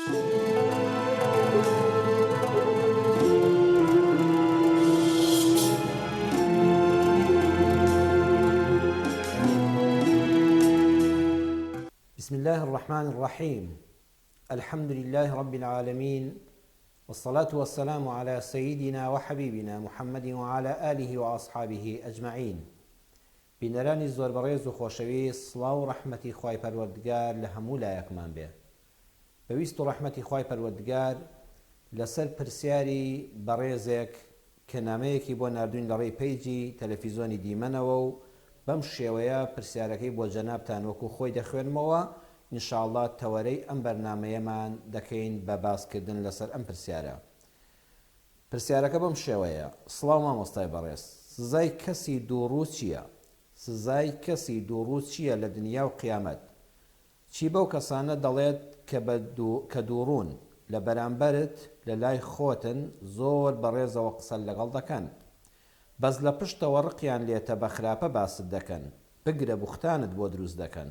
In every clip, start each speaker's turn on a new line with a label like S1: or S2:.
S1: بسم اللە الرحمن الرحیم الحمد للە رب العالمین والصلاة والسلام علی سیدنا وحبیبنا محمد وعلی آله وأصحابه اجمعین بینەرانی زۆر بەڕێز و خۆشەویست سڵاو و ڕەحمەتی خوای پەروەردگار لە هەموو لایەکمان بێ بە ویست و ڕەحمەتی خوای پەروەردگار لەسەر پرسیاری بەڕێزێک کە نامەیەکی بۆ ناردوین لە ڕێی پەیجی تەلەفیزۆنی دیمەنەوە و بەم شێوەیە پرسیارەکەی بۆ جەنابتان وەکو خۆی دەخوێنمەوە ان شاء اللە تەوەرەی ئەم بەرنامەیەمان دەکەین بە باس کردن لەسەر ئەم پرسیارە. پرسیارەکە بەم شێوەیە، سڵاو مامۆستای بەڕێز، سزای کەسی دووڕوو چییە؟ سزای کەسی دووڕوو چییە لە دنیا و قیامەت؟ چی بەو کەسانە دەڵێت کە بە کە دووڕوون لە بەرامبەرت لە لای خۆتن زۆر بە ڕێزەوە قسەت لەگەڵ دەکەن بەس لە پشتەوە ڕقیان لێتە بە خراپە باست دەکەن بگرە بوختانت بۆ دروست دەکەن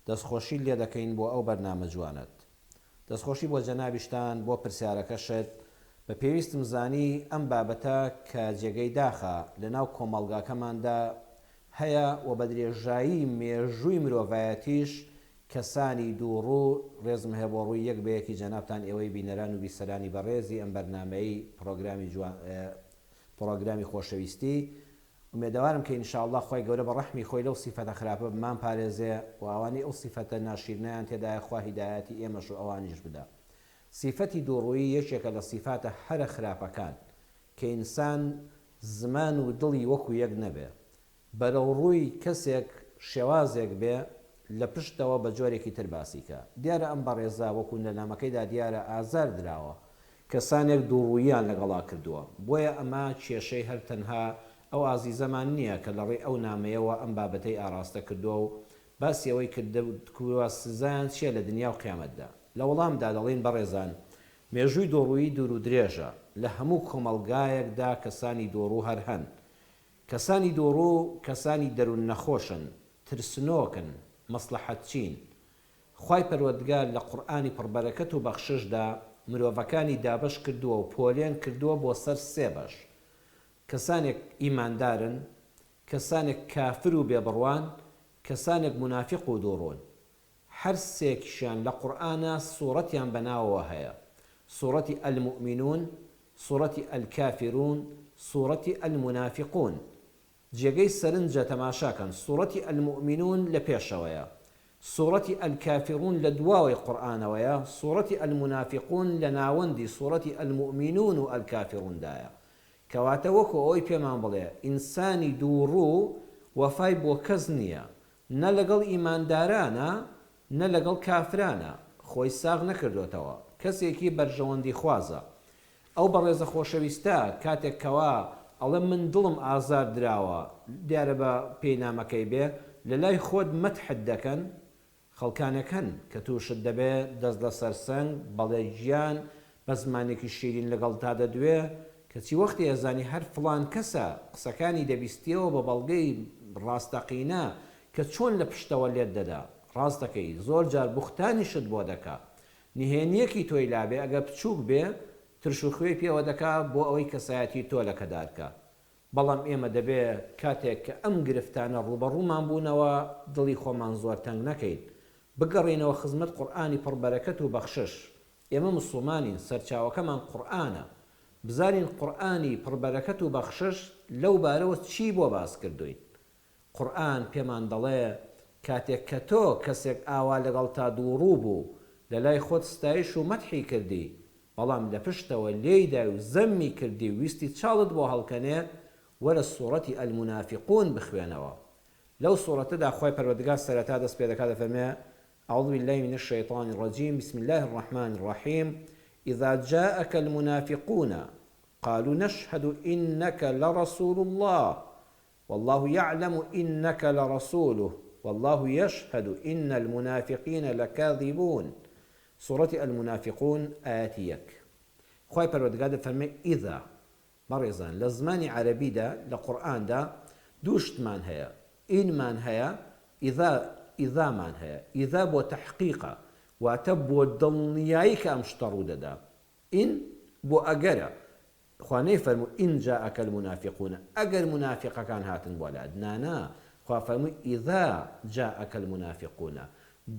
S1: دەستخۆشیت لێ دەکەین بۆ ئەو بەرنامە جوانەت. دەستخۆشی بۆ جەنابیشتان بۆ پرسیارەکەشت، بە پێویستم زانی ئەم بابەتە کە جێگەی داخە لەناو کۆمەڵگاکەماندا هەیە و بە درێژایی مێژووی مرۆڤایەتیش کەسانی دووڕوو، ڕێزم هەیە بۆ ڕووی یەک بە یەکی جەنابتان ئێوەی بینەران و بیسەرانی بەڕێزی ئەم بەرنامەی پڕۆگرامی جوان پڕۆگرامی خۆشەویستی، ئومێدەوارم کە ان شاء اللە خوای گەورە بە ڕەحمی خۆی لەو سیفەتە خراپە بمان پارێزێ و ئەوانەی ئەو سیفەتە ناشیرنەیان تێدایە خوا هیدایەتی ئێمەش و ئەوانیش بدا. سیفەتی دووڕوویی یەکێکە لە سیفاتە هەرە خراپەکان کە ئینسان زمان و دڵی وەکو یەک نەبێ بەرەو ڕووی کەسێک شێوازێک بێ لە پشتەوە بە جۆرێکی تر باسی کە. دیارە ئەم بەڕێزە وەکو لە نامەکەیدا دیارە ئازار دراوە کەسانێک دووڕووییان لەگەڵا کردووە، بۆیە ئەمە کێشەی هەر تەنها ئەو ئازیزەمان نییە کە لەڕێی ئەو نامەیەوە ئەم بابەتەی ئاڕاستە کردووە و باسی ئەوەی کردووە سزایان چییە لە دنیا و قیامەتدا. لە وەڵامدا دەڵێین بەڕێزان مێژووی دووڕوویی دوور و درێژە، لە هەموو کۆمەڵگایەکدا کەسانی دووڕوو هەر هەن. کەسانی دووڕوو کەسانی دەروون نەخۆشن، ترسنۆکن، مەسڵەحەتچین. خوای پەروەردگار لە قورئانی پڕ بەرەکەت و بەخششدا مرۆڤەکانی دابەش کردووە و پۆلێن کردووە بۆ سەر سێ بەش، کەسانێک ئیماندارن، کەسانێک کافر و بێبڕوان، کەسانێک مونافیق و دووڕوون. هەر سێکیشیان لە قورئانا سوڕەتیان بە ناوەوە هەیە، سوڕەتی المومینون، سوڕەتی الکافرون، سوڕەتی المونافیقون. جێگەی سەرنجە تەماشاکەن سوڕەتی المومینون لە پێشەوەیە سوڕەتی الکافرون لە دواوەی قورئانەوەیە سوڕەتی المونافقون لە ناوەندی سوڕەتی المومینون و الکافرون دایە کەواتە وەکو ئەوەی پێمان بڵێ ئینسانی دووڕوو وەفای بۆ کەس نیە نە لەگەڵ ئیماندارانە نە لەگەڵ کافرانە خۆی ساغ نەکردۆتەوە کەسێکی بەرژەوەندی خوازە ئەو بەڕێزە خۆشەویستە کاتێک کەوا ئەڵێ من دڵم ئازار دراوە دیارە بە پێی نامەکەی بێ لەلای خۆت مەتحت دەکەن خەڵکانێک هەن کە توشت دەبێ دەست لەسەر سنگ بەڵێ گیان بە زمانێکی شیرین لەگەڵتا دەدوێ کەچی وەختی ئەزانی هەر فڵان کەسە قسەکانی دەبیستیەوە بە بەڵگەی ڕاستەقینە کە چۆن لە پشتەوە لێت دەدا ڕاست دەکەی زۆر جار بوختانیشت بۆ دەکا نهێنیەکی تۆی لابێ ئەگەر بچوک بێ ترش و خوێی پێوە دەکا بۆ ئەوەی کەسایەتی تۆ لەکەدار کا بەڵام ئێمە دەبێ کاتێک کە ئەم گرفتانە ڕووبەڕوومان بوونەوە دڵی خۆمان زۆر تەنگ نەکەین بگەڕێینەوە خزمەت قورئانی پڕ بەرەکەت و بەخشش ئێمە موسڵمانین سەرچاوەکەمان قورئانە بزانین قورئانی پڕ بەرەکەت و بەخشش لەو بارەوە چی بۆ باس کردووین قورئان پێمان دەڵێ کاتێک کە تۆ کەسێک ئاوا لەگەڵتا دووڕوو بوو لەلای خۆت ستایش و مەدحی کردی بەڵام لە پشتەوە لێی دای و زەممی کردی و ویستی چاڵت بۆ هەڵکەنێ وەرە سوڕەتی المنافقون بخوێنەوە لەو سوڕەتەدا خوای پەروەردگار سەرەتا دەست پێ دەکات دەفەرموێ اعوذ باللە من الشیطان الرجیم بسم اللە الرحمن الرحیم اذا جاءک المنافقون قالوا نشهد انک لرسول اللە واللە یعلم انک لرسوله واللە یشهد ان المنافقین لکاذبون سوڕەتی المنافقون ئایەتی یەک خوای پەروەردگار دەفەرمێ اذا بەڕێزان لە زمانی عەرەبیدا لە قورئاندا دوو شتمان هەیە ان مان هەیە اذا اذا مان هەیە اذا بۆ تەحقیقە. واتە بۆ دڵنیایی کە ئەم شتە ڕوو دەدا. إن بۆ ئەگەرە. خوا نەیفەرموو إن جاءک المنافقون ئەگەر مونافیقەکان هاتن بۆ لات. نا نا، خوا فەرمووی إذا جاءک المنافقون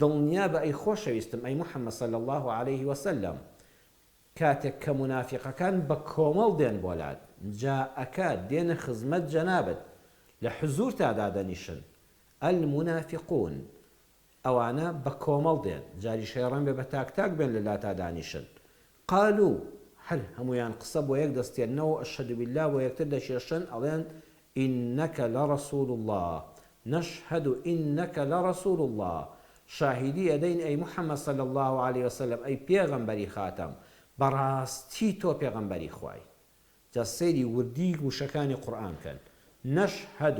S1: دڵنیابە ئەی خۆشەویستم ئەی محمد صلی اللە علیه وسلم کاتێک کە مونافیقەکان بە کۆمەڵ دێن بۆ لات، جاءک، دێنە خزمەت جەنابت، لە حزوورتا دادەنیشن، المنافقون، ئەوانە بە کۆمەڵ دێن، جاریش هەیە ڕەنگبێ بە تاک تاک بێن لە لاتا دانیشن. قالو، هەر هەموویان قسە بۆ یەک دەستێننەوە و اشهد باللە بۆ یەکتر دەکێشن ئەڵێن، انک لرسول اللە، نشهد انک لرسول اللە، شاهیدی ئەدەین ئەی محمد صلی اللە علیە وسلم ئەی پێغەمبەری خاتەم، بەڕاستی تۆ پێغەمبەری خوای. جا سەیری وردی وشەکانی قورئان کەن، نشهد،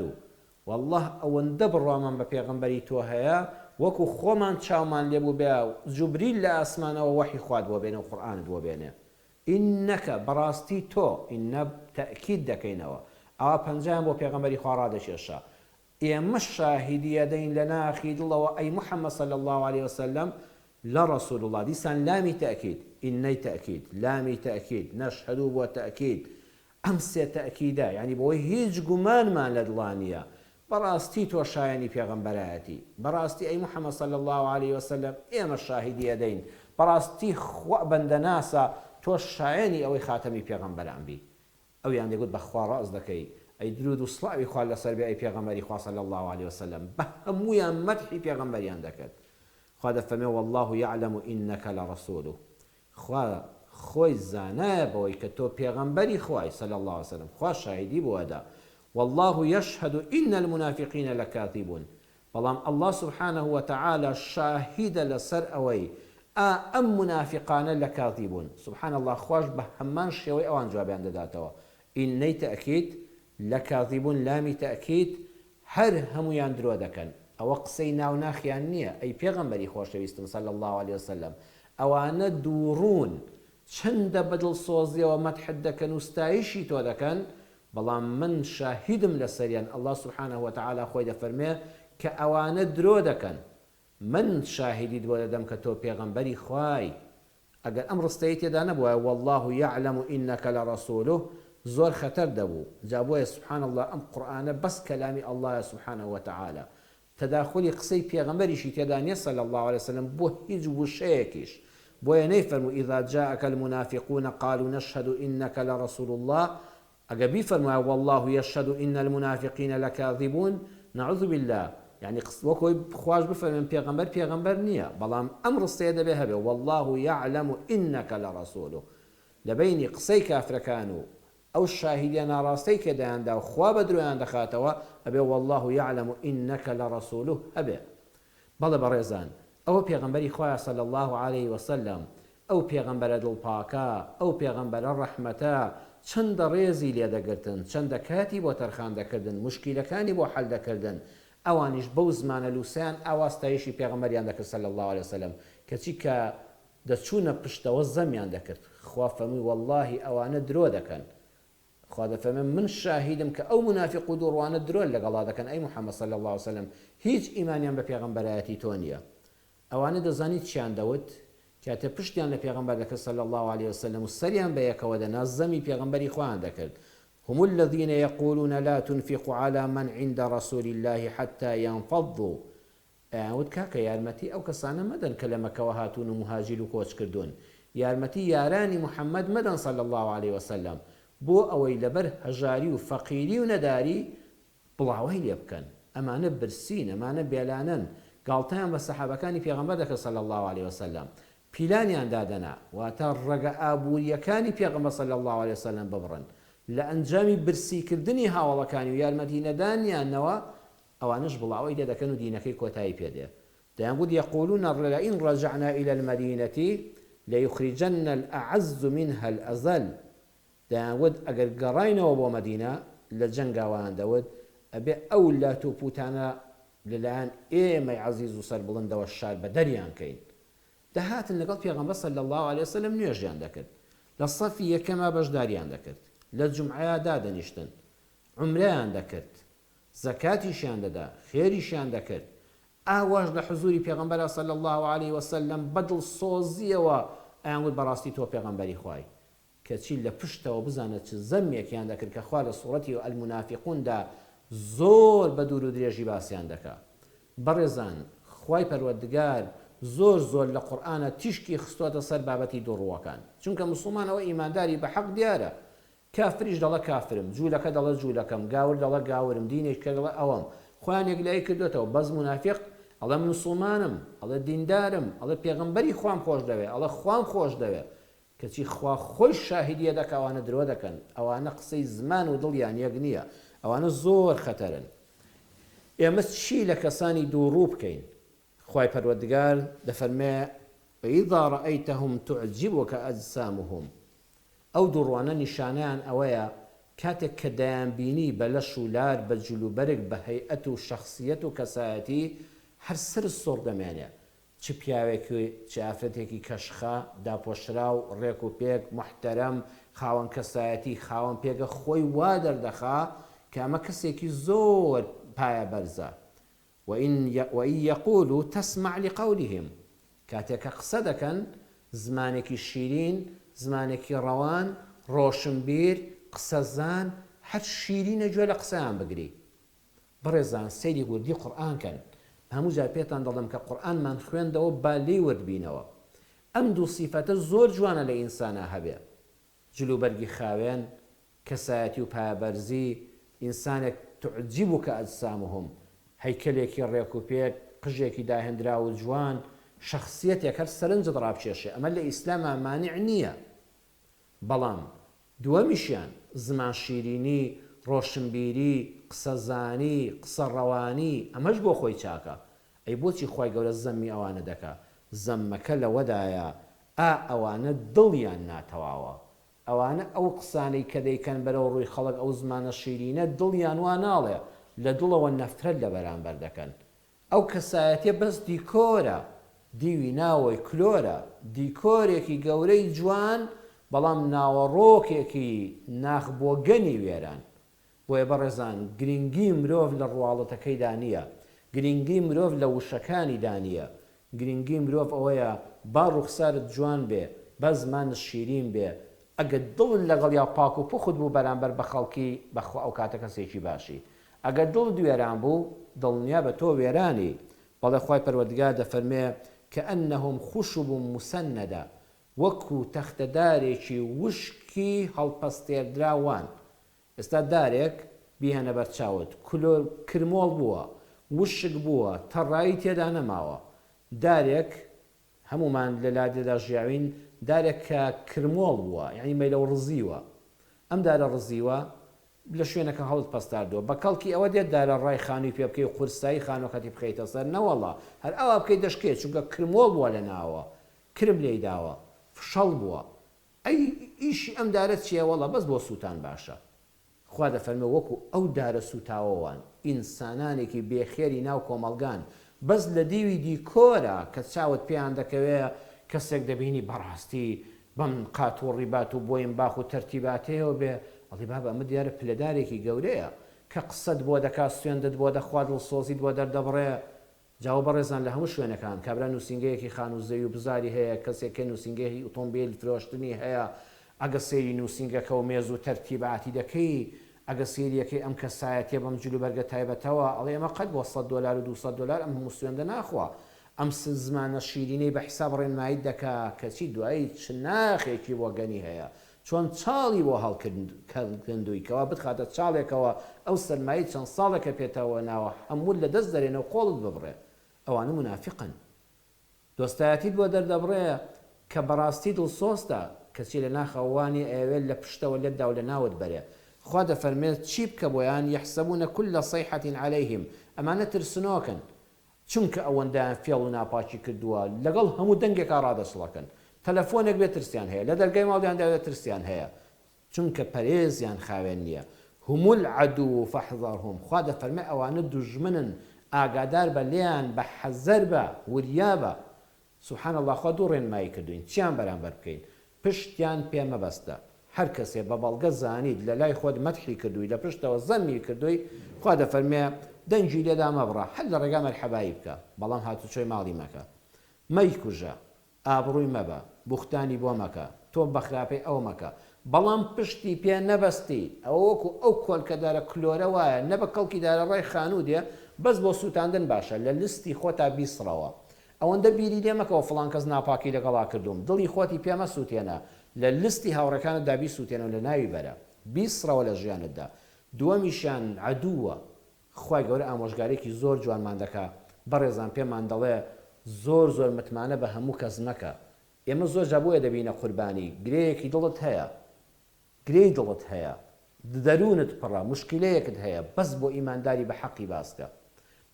S1: واللە ئەوەندە بڕوامان بە پێغەمبەری تۆ هەیە وەکو خۆمان چاومان لێ بووبێ جوبریل لە ئاسمانەوە وەحی خوات بۆ بێنێ و قورئانت بۆ بێنێ انک بەڕاستی تۆ، ان تەئکید دەکەینەوە، ئەوا پەنجەیان بۆ پێغەمبەری خوا ڕادەکێشا ئێمە شاهیدی ئەدەین لە ناخی دڵەوە ئەی محمد صلی اللە علیە وسلم لرسول اللە دیسان لامی تەئکید انەی تەئکید لامی تەئکید نشهدو بووە تەئکید ئەم سێ تەئکیدە یانی بەوەی هیچ گومانمان لە دڵا نییە بەڕاستی تۆ شایەنی پێغەمبەرایەتی بەڕاستی ئەی محمد صلی اللە علیە وسلم ئێمە شاهیدی ئەدەین بەڕاستی خوا بەندەناسە تۆ شایەنی ئەوەی خاتەمی پێغەمبەران بی ئەویان دەگوت بەخوا ڕاست دەکەی ئەی درود و سڵاوی خوا لەسەر بێ ئەی پێغەمبەری خوا صلی اللە علیە وسلم بە هەموویان مەدحی پێغەمبەریان دەکرد خوا دەفەرمێ واللە یعلم انک لرسوله خوا خۆی زانایە بەوەی کە تۆ پێغەمبەری خوای صلی اللە علیە وسلم خوا شاهیدی بۆ ئەدا واللە یشهد ان المنافقین لکاذبون بەڵام اللە سبحانە وتعالی شاهیدە لەسەر ئەوەی ئا ئەم مونافیقانە لکاذبون سبحان اللە خواش بە هەمان شێوەی ئەوان جوابیان دەداتەوە انەی تەئکید لکاذبون لامی تەئکید هەر هەموویان درۆ دەکەن ئەوە قسەی ناو ناخیان نیە ئەی پێغەمبەری خۆشەویستم صلی اللە علیە وسلم ئەوانە دووڕوون چەندە بە دڵسۆزیەوە مەدحت دەکەن و ستایشی تۆ دەکەن بەڵام من شاهیدم لەسەریان اللە سبحانە وتعالی خۆی دەفەرموێ کە ئەوانە درۆ دەکەن من شاهیدیت بۆ دەدەم کە تۆ پێغەمبەری خوای ئەگەر ئەم ڕستەیەی تێدا نەبوایە واللە یعلم انک لرسوله زۆر خەتەر دەبوو جا بۆیە سبحان اللە ئەم قورئانە بەس کەلامی اللە یە سبحانە وتعالی تەداخولی قسەی پێغەمبەریشی تێدا نیە صلی اللە علیە وسلم بۆ هیچ وشەیەکیش، بۆیە نەیفەرموو اذا جاءک المنافقون قالوا نشهد انک لرسول اللە، ئەگەر بیفەرموایە واللە یشهد ان المنافقین لکاذبون، نعوذ باللە، یانی وەک ئەوەی خواش بفەرموێ پێغەمبەر پێغەمبەر نیە، بەڵام ئەم ڕستەیە دەبێ هەبێ واللە یعلم انک لرسوله، لەبەینی قسەی کافرەکان و ئەو شاهیدیە ناڕاستەی کە دایاندا و خوا بە درۆیان دەخاتەوە ئەبێ واللە یعلم انک لرسوله هەبێ بەڵێ بەڕێزان ئەوە پێغەمبەری خوایە صلی اللە علیە وسلم ئەو پێغەمبەرە دڵ پاکە ئەو پێغەمبەرە ڕەحمەتە چەندە ڕێزی لێ دەگرتن چەندە کاتی بۆ تەرخان دەکردن موشکیلەکانی بۆ حەل دەکردن ئەوانیش بەو زمانە لوسەیان ئاوا ستایشی پێغەمبەریان دەکرد صلی اللە علیە وسلم کەچی کە دەچوونە پشتەوە زەمیان دەکرد خوا فەرمووی وەڵڵاهی ئەوانە درۆ دەکەن خوا دەفەرمێ من شاهیدم کە ئەو مونافیق و دووڕوانە درۆت لەگەڵا دەکەن ئەی محمد صلی اللە علیە وسلم هیچ ئیمانیان بە پێغەمبەرایەتی تۆ نیە ئەوانە دەزانی چیان دەوت کاتێ پشتیان لە پێغەمبەر دەکرد صلی اللە علیە وسلم و سەریان بە یەکەوە دەنا زەمی پێغەمبەری خۆیان دەکرد هم الذین یقولون لا تنفقوا علی من عند رسول اللە حتی ینفضوا ئەیانوت کاکە یارمەتی ئەو کەسانە مەدەن کە لە مەکەوە هاتوون و موهاجیر و کۆچکردوون، یارمەتی یارانی محمد مەدەن صلی اللە علیە وسلم بۆ ئەوەی لەبەر هەژاری و فەقیری و نەداری بڵاوەی لێ بکەن، ئەمانە برسین، ئەمانە بێلانەن، گاڵتەیان بە سەحابەکانی پێغەمبەر دەکرد صلی اللە علیە وسلم، پیلانیان دادەنا، واتە ڕەگە ئابوورییەکانی پێغەمبەر صلی اللە علیە وسلم ببڕن، لە ئەنجامی برسیکردنی هاوەڵەکانی و یارمەتی نەدانیانەوە ئەوانەش بڵاوەی لێ دەکەن و دینەکەی کۆتایی پێ دێ. دەیانگوت یقولون لئن رجعنا الی المدینە لیخرجن الاعز منها الاذل دەیانوت ئەگەر گەڕاینەوە بۆ مەدینە لە جەنگا وایان دەوت ئەبێ ئەو لات و پوتانە لەلایەن ئێمەی عەزیز و سەربڵندەوە شار بەدەریان کەین. دەهاتن لەگەڵ پێغەمبەر صلی اللە علیە وسلم نوێژیان دەکرد، لە سەفی یەکەما بەشداریان دەکرد، لە جومعەیا دادەنیشتن، عومرەیان دەکرد، زەکاتیشیان دەدا، خێریشیان دەکرد. ئاواش لە حزوری پێغەمبەرا صلی اللە علیە وسلم بە دڵسۆزیەوە ئەیانگوت بەڕاستی تۆ پێغەمبەری خوای، کەچی لە پشتەوە بزانە چ زەمێکیان دەکرد کە خوا لە سوڕەتی المنافقون دا زۆر بە دوور و درێژی باسیان دەکا. بەڕێزان خوای پەروەردگار زۆر زۆر لە قورئانا تیشکی خستۆتە سەر بابەتی دووڕووەکان، چونکە موسڵمان ئەوە ئیمانداری بە حەق دیارە کافریش دەڵێ کافرم، جوولەکە دەڵێ جوولەکەم، گاور دەڵێ گاورم، دینێکی کە دەڵێ ئەوەم. خۆیان یەکلایی کردۆتەوە. بەس مونافیق ئەڵێ موسڵمانم، ئەڵێ دیندارم، ئەڵێ پێغەمبەری خوام خۆش دەوێ، ئەڵێ خوام خۆش دەوێ. کەچی خوا خۆی شاهیدیە دەکا ئەوانە درۆ دەکەن، ئەوانە قسەی زمان و دڵیان یەک نییە، ئەوانە زۆر خەتەرن. ئێمە چی لە کەسانی دووڕوو بکەین؟ خوای پەروەردگار دەفەرمێ، وإذا رأیتهم تعجبک اجسامهم، ئەو دووڕوانە نیشانەیان ئەوەیە کاتێک کە دەیانبینی بە لەش و لار، بە جلوبەرگ، بە هەیئەت و شەخسیەت و کەسایەتی، هەر سەرت سوڕ دەمێنێ. چ پیاوێک و چ ئافرەتێکی کەشخە، داپۆشراو، ڕێک و پێک، موحتەرەم، خاوەن کەسایەتی، خاوەن پێگە خۆی وا دەردەخا کە ئەمە کەسێکی زۆر پایە بەرزە. وَإِن یَقُولُوا تَسْمَعْ لِقَوْلِهِمْ کاتێ کە قسە دەکەن زمانێکی شیرین، زمانێکی ڕەوان، ڕۆشنبیر، قسەزان، هەر شیرینە گوێ لە قسەیان بگری. بەڕێزان سەیری وردی قورئان کەن. هەموو جار پێتان دەڵێم کە قورئانمان خوێندەوە با لێی ورد بینەوە. ئەم دوو سیفەتە زۆر جوانە لە ئینسانا هەبێ. جلوبەرگی خاوێن، کەسایەتی و پایەبەرزی، ئینسانێک تعجبک اجسامهم، هەیکەلێکی ڕێک و پێک، قژێکی داهێندراو و جوان، شەخسیەتێک هەر سەرنجت ڕابکێشێ، ئەمە لە ئیسلاما مانع نییە، بەڵام دووەمیشیان زمان شیرینی، ڕۆشنبیری، قسەزانی، قسە ڕەوانی، ئەمەش بۆ خۆی چاکە، ئەی بۆچی خوای گەورە زەممی ئەوانە دەکا؟ زەممەکە لەوەدایە ئا ئەوانە دڵیان ناتەواوە. ئەوانە ئەو قسانەی کە دەیکەن بەرەو ڕووی خەڵک ئەو زمانە شیرینە دڵیان وا ناڵێ، لە دڵەوە نەفرەت لە بەرامبەر دەکەن. ئەو کەسایەتیە بەس دیکۆرە، دیوی ناوەی کلۆرە، دیکۆرێکی گەورەی جوان بەڵام ناوەڕۆکێکی ناخ بۆگەنی وێران. بۆیە بەڕێزان گرنگی مرۆڤ لە ڕواڵەتەکەیدا نییە، گرنگی مرۆڤ لە وشەکانیدا نییە، گرنگی مرۆڤ ئەوەیە با ڕوخسارت جوان بێ، با زمانت شیرین بێ، ئەگەر دڵت لەگەڵیا پاک و پوخت بوو بەرامبەر بە خەڵکی بەخوا ئەوکاتە کەسێکی باشی، ئەگەر دڵت وێران بوو دڵنیابە تۆ وێرانی، بەڵێ خوای پەروەردگار دەفەرموێ، کەئەنهم خشب مسندە، وەکو تەختەدارێکی وشکی هەڵپەستێردراو وان، ئێستا دارێک بیهێنە بەر چاوت، کلۆر کرمۆڵ بووە، وشک بووە، تەڕایی تێدا نەماوە. دارێک، هەموومان لە لادێدا ژیاوین، دارێک کە کرمۆڵ بووە، یانی مەیلەو ڕزیوە. ئەم دارە ڕزیوە، لە شوێنەکە هەڵت پەستاردووە. بە کەڵکی ئەوە دێت دارە ڕای خانووی پێ بکەی و قورسایی خانووەکەتی بخەیتە سەر؟ نەوەڵا، هەر ئاوا بکەی دەشکێ، چونکە کرمۆڵ بووە لە ناوە، کرم لێی داوە، فشەڵ بووە. ئەی ئیشی ئەم دارە چیە وەڵا بەس بۆ سوتان باشە خوا دەفەرمێ وەکو ئەو دارە سوتاوە وان ئینسانانێکی بێ خێری ناو کۆمەڵگان بەس لە دیوی دیکۆرا کە چاوت پێیان دەکەوێ کەسێک دەبینی بەڕاستی بەم قات و ڕیبات و بۆیم باخ و تەرتیباتەیەوە بێ ئەڵێی بابە ئەمە دیارە پلەدارێکی گەورەیە کە قسەت بۆ دەکا سوێندت بۆ دەخوا دڵسۆزیت بۆ دەردەبڕێ جا بەڕێزان لە هەموو شوێنەکان کابرا نوسینگەیەکی خانوو زەوی و بزاری هەیە کەسێک کە نوسینگەیەکی ئوتۆمبیل فرۆشتنی هەیە ئەگە سەیری نوسینگەکە و مێز و تەرتیباتی دەکەی ئەگە سەیری ئەکەی ئەم کەسایەتیە بەم جلوبەرگە تایبەتەوە ئەڵێ ئەمە قەت بۆ سەت دۆلار و دووسەت دۆلار ئەم هەموو سوێندە ناخوا ئەم زمانە شیرینەی بە حیساب ڕێنماییت دەکا کەچی دوایی چ ناخێکی بۆ گەنی هەیە چۆن چاڵی بۆ هەڵکەندووی کەوا بتخاتە چاڵێکەوە ئەو سەرمایەی چەند ساڵێکە پێتەوە ناوە هەمووت لە دەست دەرێنە و قۆڵت ببڕێ ئەوانە مونافیقن دۆستایەتیت بۆ دەردەبڕێ کە بەڕاستی دڵسۆزتە کەچی لە ناخەوە وانیە ئەیەوێت لە پشتەوە لێت داو لە ناوت بەرێ خوا دەفەرمێت چی بکە بۆیان یحسبون کل صیحة علیهم ئەمانە ترسنۆکن چونکە ئەوەندەیان فێڵ و ناپاکی کردووە لەگەڵ هەموو دەنگێکا ڕادەچڵەکن تەلەفۆنێک بێ ترسیان هەیە لە دەرگای ماڵیان داوێ ترسیان هەیە چونکە پەرێزیان خاوێن نیە هم العدو فاحذرهم خوا دەفەرمێ ئەوانە دوژمنن ئاگادار بە لێیان بە حەزەر بە وریا بە سبحان اللە خوا دوو ڕێنمایی کردوین چیان بەرامبەر بکەین پشتیان پێ مەبەستە هەر کەسێ بە بەڵگە زانیت لە لای خۆت مەدحی کردووی لە پشتەوە زەمی کردووی خوا دەفەرمێ. دەنگی لێدا مەبڕە، هەر لە ڕێگا مەرحەبایی بکە، بەڵام هاتوچۆی ماڵی مەکە. مەیکوژە. ئابڕووی مەبە، بوختانی بۆ مەکە، تۆ بە خراپەی ئەو مەکە، بەڵام پشتی پێ نەبەستی، ئەوە وەکو ئەو کۆلکە دارە کلۆرە وایە، نە بە کەڵکی دارەڕای خانوو دێ، بەس بۆ سووتاندن باشە، لە لستی خۆتا بیسڕەوە. ئەوەندە بیری لێ مەکەوە فڵان کەس ناپاکی لەگەڵا کردووم، دڵی خۆتی پێ مەسووتێنە، لە لستی هاوڕێکانتدا بیسووتێنە و لەناوی بەرە. بیسڕەوە لە ژیانتدا. دووەمیشیان عەدووە. خوای گەورە ئامۆژگاریەکی زۆر جوانمان دەکا بەڕێزان پێمان دەڵێ زۆر زۆر متمانە بە هەموو کەس مەکە ئێمە زۆر جار بۆیە دەبینە قوربانی گرێیەکی دڵت هەیە گرێی دڵت هەیە دەروونت پڕە موشکیلەیەکت هەیە بەس بۆ ئیمانداری بە حەقی باس کە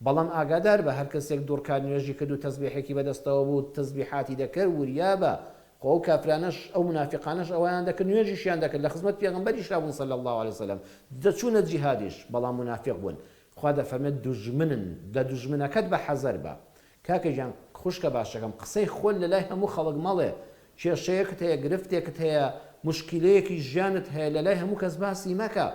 S1: بەڵام ئاگادار بە هەر کەسێک دووڕکات نوێژی کرد و تەزبیحێکی بەدەستەوە بوو تەزبیحاتی دەکرد وریابە خۆ ئەو کافرانەش ئەو مونافیقانەش ئەوەیان دەکرد نوێژیشیان دەکرد لە خزمەت پێغەمبەریشا بوون صلی اللە علیە وسلم دەچوونە جیهادیش بەڵام مونافیق بوون خوا دەفەرمێت دوژمنن لە دوژمنەکەت بە حەزەر بە کاکە گیان خوشکە باشەکەم قسەی خۆت لەلای هەموو خەڵک مەڵێ کێشەیەکت هەیە گرفتێکت هەیە موشکیلەیەکی ژیانت هەیە لەلای هەموو کەس باسی مەکە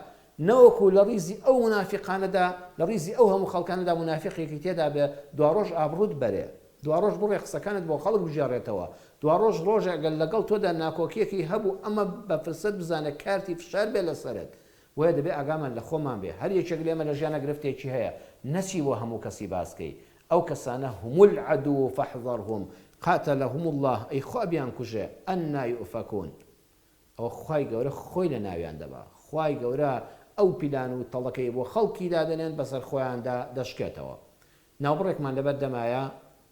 S1: نەوەکو لە ڕیزی ئەو مونافیقانەدا لە ڕیزی ئەو هەموو خەڵکانەدا مونافیقێکی تێدا بێ دواڕۆژ ئابڕوت بەرێ دواڕۆژ بڕێ قسەکانت بۆ خەڵک بگێڕێتەوە دواڕۆژ ڕۆژێ گەر لەگەڵ تۆدا ناکۆکیەکی هەبوو ئەمە بە فرسەت بزانە کارتی فشار بێ لەسەرت بۆیە دەبێ ئاگامان لە خۆمان بێ هەر یەکێک لێمە لە ژیانا گرفتێکی هەیە نەچی بۆ هەموو کەسی باس کەی ئەو کەسانە هم العدو فاحذرهم قاتلهم اللە ئەی خوا بیانکوژێ انا یؤفکون ئەوە خوای گەورە خۆی لە ناویان دەبا خوای گەورە ئەو پیلان و تەڵەکەی بۆ خەڵکی دادەنێن بەسەر خۆیاندا دەشکێتەوە ناوبڕێکمان لەبەر دەمایە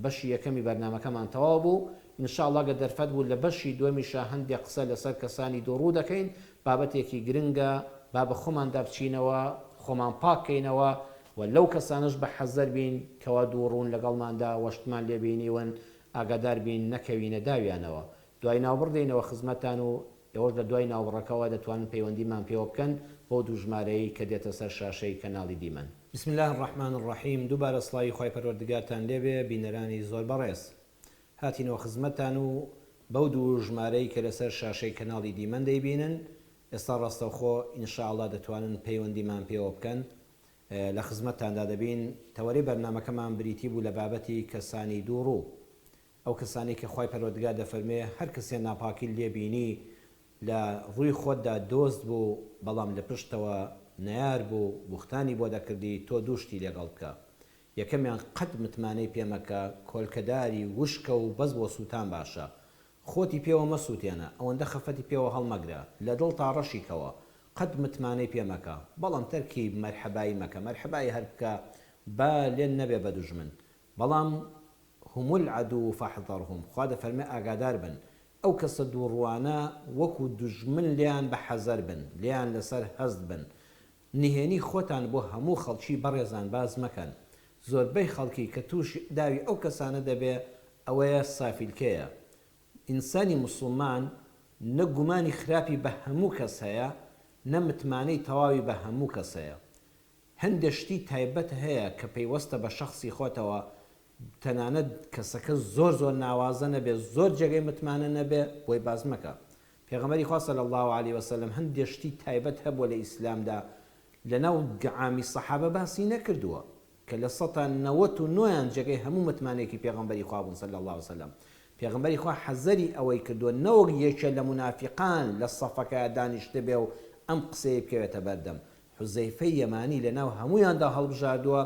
S1: بەشی یەکەمی بەرنامەکەمان تەواو بوو ان شاء اللە گەر دەرفەت بوو لە بەشی دووەمیشا هەندێک قسە لەسەر کەسانی دووڕوو دەکەین بابەتێکی گرنگە با بە خۆماندا بچینەوە خۆمان پاک کەینەوە و لەو کەسانەش بە حەزەر بین کەوا دووڕوون لەگەڵماندا وە شتمان لێ بینیون ئاگادار بین نەکەوینە داویانەوە دوای ناوبڕ دێینەوە خزمەتتان و ئێوەش لە دوای ناوبڕەکەوە دەتوانن پەیوەندیمان پێوە بکەن بەو دوو ژمارەیەی کە دێتە سەر شاشەی کەناڵی دیمەن. بسم اللە الرحمن الرحیم دووبارە سڵاوی خوای پەروەردگارتان لێبێ بینەرانی زۆر بەڕێز هاتینەوە خزمەتتان و بەو دوو ژمارەی کە لەسەر شاشەی کەناڵی دیمەن دەیبینن ئێستا ڕاستەوخۆ ان شاء اللە دەتوانن پەیوەندیمان پێوە بکەن لە خزمەتتاندا دەبین تەوەرەی بەرنامەکەمان بریتی بوو لە بابەتی کەسانی دووڕوو ئەو کەسانەی کە خوای پەروەردگار دەفەرموێ هەر کەسێ ناپاکیت لێ بینی لە ڕووی خۆتدا دۆست بوو بەڵام لە پشتەوە نەیار بوو بوختانی بۆ دەکردی تۆ دوو شتی لەگەڵ بکە یەکەمیان قەت متمانەی پێ مەکە کۆلکەداری وشکە و بەس بۆ سووتان باشە خۆتی پێوە مەسووتێنە ئەوەندە خەفەتی پێوە هەڵمەگرە لە دڵتا ڕەشی کەوە قەت متمانەی پێ مەکە بەڵام تەرکی مەرحەبایی مەکە مەرحەبایی هەر بکە با لێت نەبێ بە دوژمن بەڵام هم العدو فاحذرهم، خوا دەفەرمێ ئاگادار بن ئەو کەسە دووڕووانە وەکو دوژمن لێیان بە حەزەر بن، لێیان لەسەر هەست بن، نهێنی خۆتان بۆ هەموو خەڵکی بەڕێزان باس مەکەن، زۆربەی خەڵکی کە تووشی داوی ئەو کەسانە دەبێ ئەوەیە سافیلکەیە، ئینسانی موسڵمان نە گومانی خراپی بە هەموو کەس هەیە، نە متمانەی تەواوی بە هەموو کەس هەیە. هەندێ شتی تایبەت هەیە کە پەیوەستە بە شەخسی خۆتەوە تەنانەت کەسەکە زۆر زۆر ناوازە نەبێ زۆر جێگەی متمانە نەبێ بۆی باس مەکە پێغەمبەری خوا صلی اللە علیە وسلم هەندێ شتی تایبەت هەبووە لە ئیسلامدا لەناو عامی سەحابە باسی نەکردووە کە لە سەتا نەوەت و نۆیان جێگەی هەموو متمانەیەکی پێغەمبەری خوا بوون صلی اللە علیە وسلم پێغەمبەری خوا حەزەری ئەوەی کردووە نەوەک یەکێ لە مونافیقان لە سەفەکەیا دانیشتبێ و ئەم قسەیەی بکەوێتە بەردەم حوزەیفەی یەمانی لەناو هەموویاندا هەڵبژاردووە،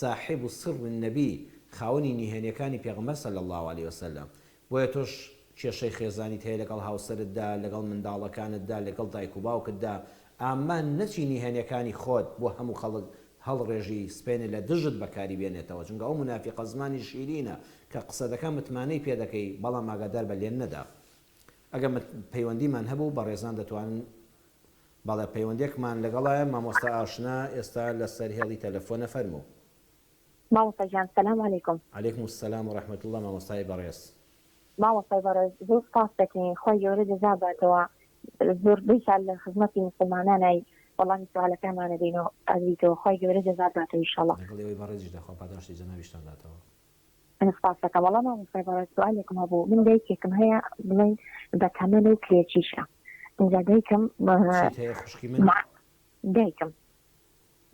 S1: صاحب سر النبی، خاوەنی نهێنیەکانی پێغەمبەر صلی اللە علیە وسلم، بۆیە تۆش کێشەی خێزانیت هەیە لەگەڵ هاوسەرتدا، لەگەڵ منداڵەکانتدا، لەگەڵ دایک و باوکتدا، ئامان نەچی نهێنیەکانی خۆت بۆ هەموو خەڵک هەڵڕێژی، سبەینێ لە دژت بەکاری بێنێتەوە، چونکە ئەو مونافیقە زمانی شیرینە، کە قسە دەکا متمانەی پێ دەکەی، بەڵام ئاگادار بە لێ نەدا. ئەگەر پەیوەندیمان هەبوو بەڕێزان دەتوانن بەڵێ پەیوەندێکمان لەگەڵایە مامۆستا ئاشنا ئێستا لەسەر هێڵی تەلەفۆنە فەرموو.
S2: مامۆستا گیان سلام علیکم.
S1: علیکم السلام و رحمە اللە مامۆستای بەڕێز.
S2: مامۆستای بەڕێز زۆر سوپاست دەکەین خوای گەورە جەزا باتەوە زۆربەی کات لە خزمەتی موسڵمانانای وەڵامی سوالەکانمان ئەدەینەوە ئەدەیتەوە خوای گەورە جەزات باتەوە ئیشەڵا.
S1: لەگەڵ ئێوەی بەڕێزیشدا خوا پاداشتی جەنابیشتان داتەوە.
S2: من سپاست دەکەم وەڵا مامۆستای بەڕێز سوالێکم هەبوو من دایکێکم هەیە بڵێین بە تەمەنە و کرێچیشە ئینجا دایکم
S1: چیت هەیە خوشکی من؟
S2: دایکم.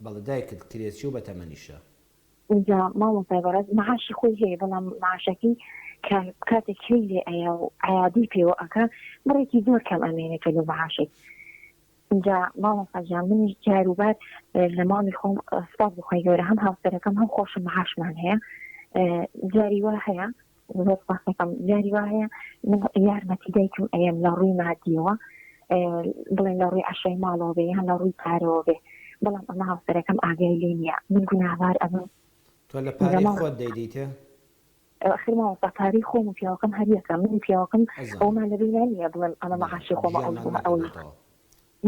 S1: بەڵێ دایکت کرێچی و بەتەمەنیشە.
S2: ئینجا مامۆستای بەڕێز معاشی خۆی هەیە بەڵام معاشەکەی کە کاتێک کرێی لێ ئەیا و عیادەی پێوە ئەکا بڕێکی زۆر کەم ئەمێنێتەوە لەو معاشەی. ئینجا مامۆستا گیان منیش جار و بار لە ماڵی خۆم سوپاس بۆ خوای گەورە هەم هاوسەرەکەم هەم خۆشم معاشمان هەیە جاری وا هەیە زۆر سوپاسەکەم جاری وا هەیە من یارمەتی دایکم ئەیەم لە ڕووی مادیەوە بڵێن لە ڕووی عەشای ماڵەوە بێ یان لە ڕووی پارەوە بێ بەڵام ئەمە هاوسەرەکەم ئاگای لێ نییە من گوناهبار ئەبم.
S1: تۆ لە پارەی خۆت دەیدەیتێ؟
S2: ئەخر مامۆستا پارەی خۆم و پیاوەکەم هەر یەکە من و پیاوەکەم
S1: ئەزانم.
S2: ئەوەمان لە بینا نییە بڵێم ئەمە
S1: بەڵێ
S2: مەعاشی خۆمە ئەو
S1: جیامان
S2: ئەوەی
S1: نەکردۆتەوە.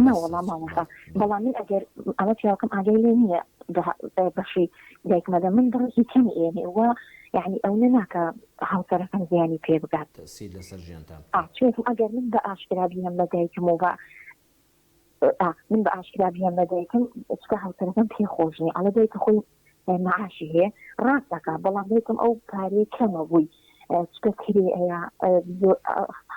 S2: نەوەڵا
S1: بەسەر
S2: مامۆستا
S1: بەڵێ بەڵێ.
S2: بەڵام من ئەگەر ئەمە پیاوەکەم ئاگای لێ نییە بە بەشی دایکمەدە من بڕێکی کەمی ئێنێ وا یعنی ئەونە ناکا هاوسەرەکەم زیانی پێ بگات.
S1: تەئسیر لەسەر ژیانتان
S2: ئا
S1: بکا.
S2: چونکم ئەگەر من بە ئاشکرا بیەم بە دایکم و بە ئا من بە ئاشکرا بیەم بە دایکم چونکە هاوسەرەکەم پێ خۆش نییە ئەڵێ دایکە خۆی معاشی هەیە ڕاست دەکا بەڵام دایکم ئەو پارەیە کەمە بووی چونکە کرێ ئەیا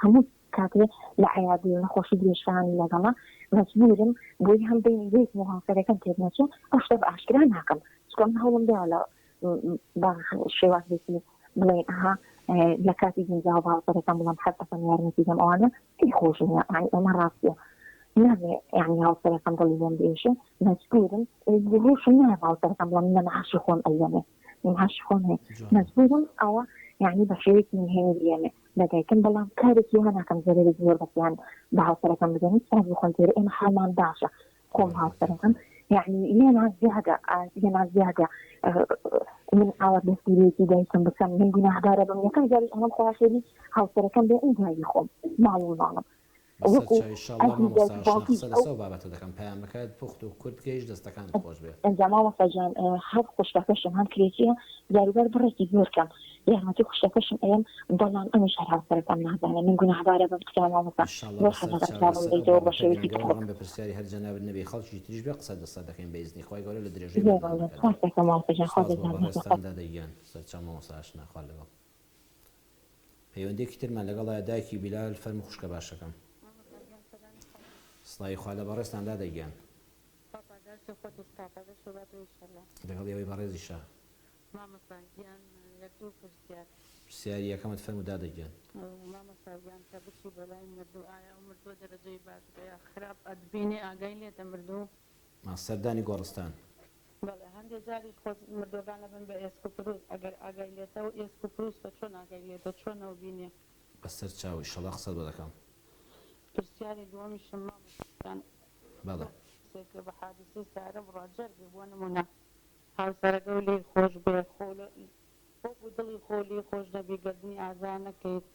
S2: هەموو کاتێ لە عیادی و نەخۆشی درێژخایەنی لەگەڵە مەجبورم بۆی هەم بینی دایکم و هاوسەرەکەم تێک نەچێ ئەو شتە بە ئاشکرا ناکەم چونکە من هەوڵم داوە لە بە شێوازێکی بڵێن ئەها لە کاتی گونجاو بە هاوسەرەکەم بڵێم حەز دەکەم یارمەتی دەم ئەوانە پێی خۆش نییە یانی ئەمە ڕاستیە نابێ یانی هاوسەرەکەم دڵی لێم بێشێ مەجبورم ڕووشم نایە بە هاوسەرەکەم بڵێم لە معاشی خۆم ئەیەمێ معاشی خۆم هەیە
S1: جوانە.
S2: مەجبورم ئەوە یانی بە شێوەیەکی نهێنی بیەمێ بە دایکم بەڵام کارێکی وا ناکەم زەرەرێکی زۆر بە زیان بە هاوسەرەکەم بگەنی سوپاس بۆ خوای گەورە ئێمە حاڵمان باشە خۆم هاوسەرەکەم یعنی لێمان زیادە لێمان زیادە من ئاوا دەستگیرێکی دایکم بکەم من گوناهبارە بم یەکەم جاریش ئەڵم خوا خێری هاوسەرەکەم بێ ئینجا خۆم ماڵ و ماڵم
S1: بەسەر
S2: وەکو
S1: چاوی شاڵڵا
S2: ئەهلی
S1: مامۆستا
S2: دایک و
S1: ئاشنا
S2: باوکیش
S1: قسە
S2: ئەو
S1: لەسەو بابەتە دەکەم پەیامەکەت پوخت و کورت گەیشت دەستەکانت خۆش بێ.
S2: ئینجا مامۆستا گیان هەر خوشکەکەشم هەم کرێچیە جاروبار بڕێکی زۆر کەم یارمەتی خوشکەکەشم ئەیەم بەڵام ئەمیش هەر هاوسەرەکەم نازانێ من گوناهبارە بم تکایە مامۆستا
S1: ان شاء اللە
S2: زۆر
S1: بەسەر
S2: حەزەکەم
S1: چاو
S2: جوابم
S1: لەسەر ئەو
S2: دەیتەوە بە
S1: بابەتە
S2: شێوەیەکی
S1: گرنگە
S2: پوخت.
S1: وەڵام بە پرسیاری هەر جەنابت نەبێ خەڵکی تریش بێ قسەت لەسەر دەکەین بە ئیزنی خوای گەورە لە درێژەی
S2: زۆر مەمنون
S1: بەرنامەکەدا.
S2: سوپاست دەکەم مامۆستا گیان خوا
S1: سپاس بۆ
S2: جەزات باتەوە.
S1: بەڕێزتان دادە گیان سەرچاو مامۆستا ئاشنا خوا لەگەڵ. پەیوەندیەکی ترمان لەگەڵایە دایکی بیلال فەرموو خوشکە باشەکەم.
S3: مامۆستا گیان سەلامی خوا.
S1: سڵاوی خوا لە بەڕێزتان دادە گیان.
S3: خوا پاداشتی خۆت و ستافەکەشت باتەوە ئیشەڵا.
S1: لەگەڵ ئێوەی بەڕێزیشا.
S3: مامۆستا گیان یەک دوو پرسیار.
S1: پرسیاری یەکەمت فەرموو دادە گیان.
S3: مامۆستا گیان کە بچی بۆ لای مردوو ئایا ئەو مردووە دەرەجەی باش بێ یا خراپ ئەتبینێ ئاگای لێتە مردوو؟
S1: ما سەردانی گۆڕستان.
S3: بەڵێ هەندێ جاریش خۆ مردووەکان ئەبن بە ئێسک و پروس ئەگەر ئاگای لێتە و ئێسک و پروسکە چۆن ئاگای لێتە چۆن ئەو بینێ؟
S1: بەسەر چاو ئیشەڵا قسەت بۆ دەکەم.
S3: پرسیاری دووەمیشم مامۆستا گیان
S1: بەڵێ.
S3: کەسێک کە بە حادیسەی سەیارە بڕوا جەرگێ بۆ نموونە هاوسەرەکەو لێی خۆش بێ خۆ وەکو دڵی خۆ لێی خۆش نەبی گەردنی ئازا نەکەیت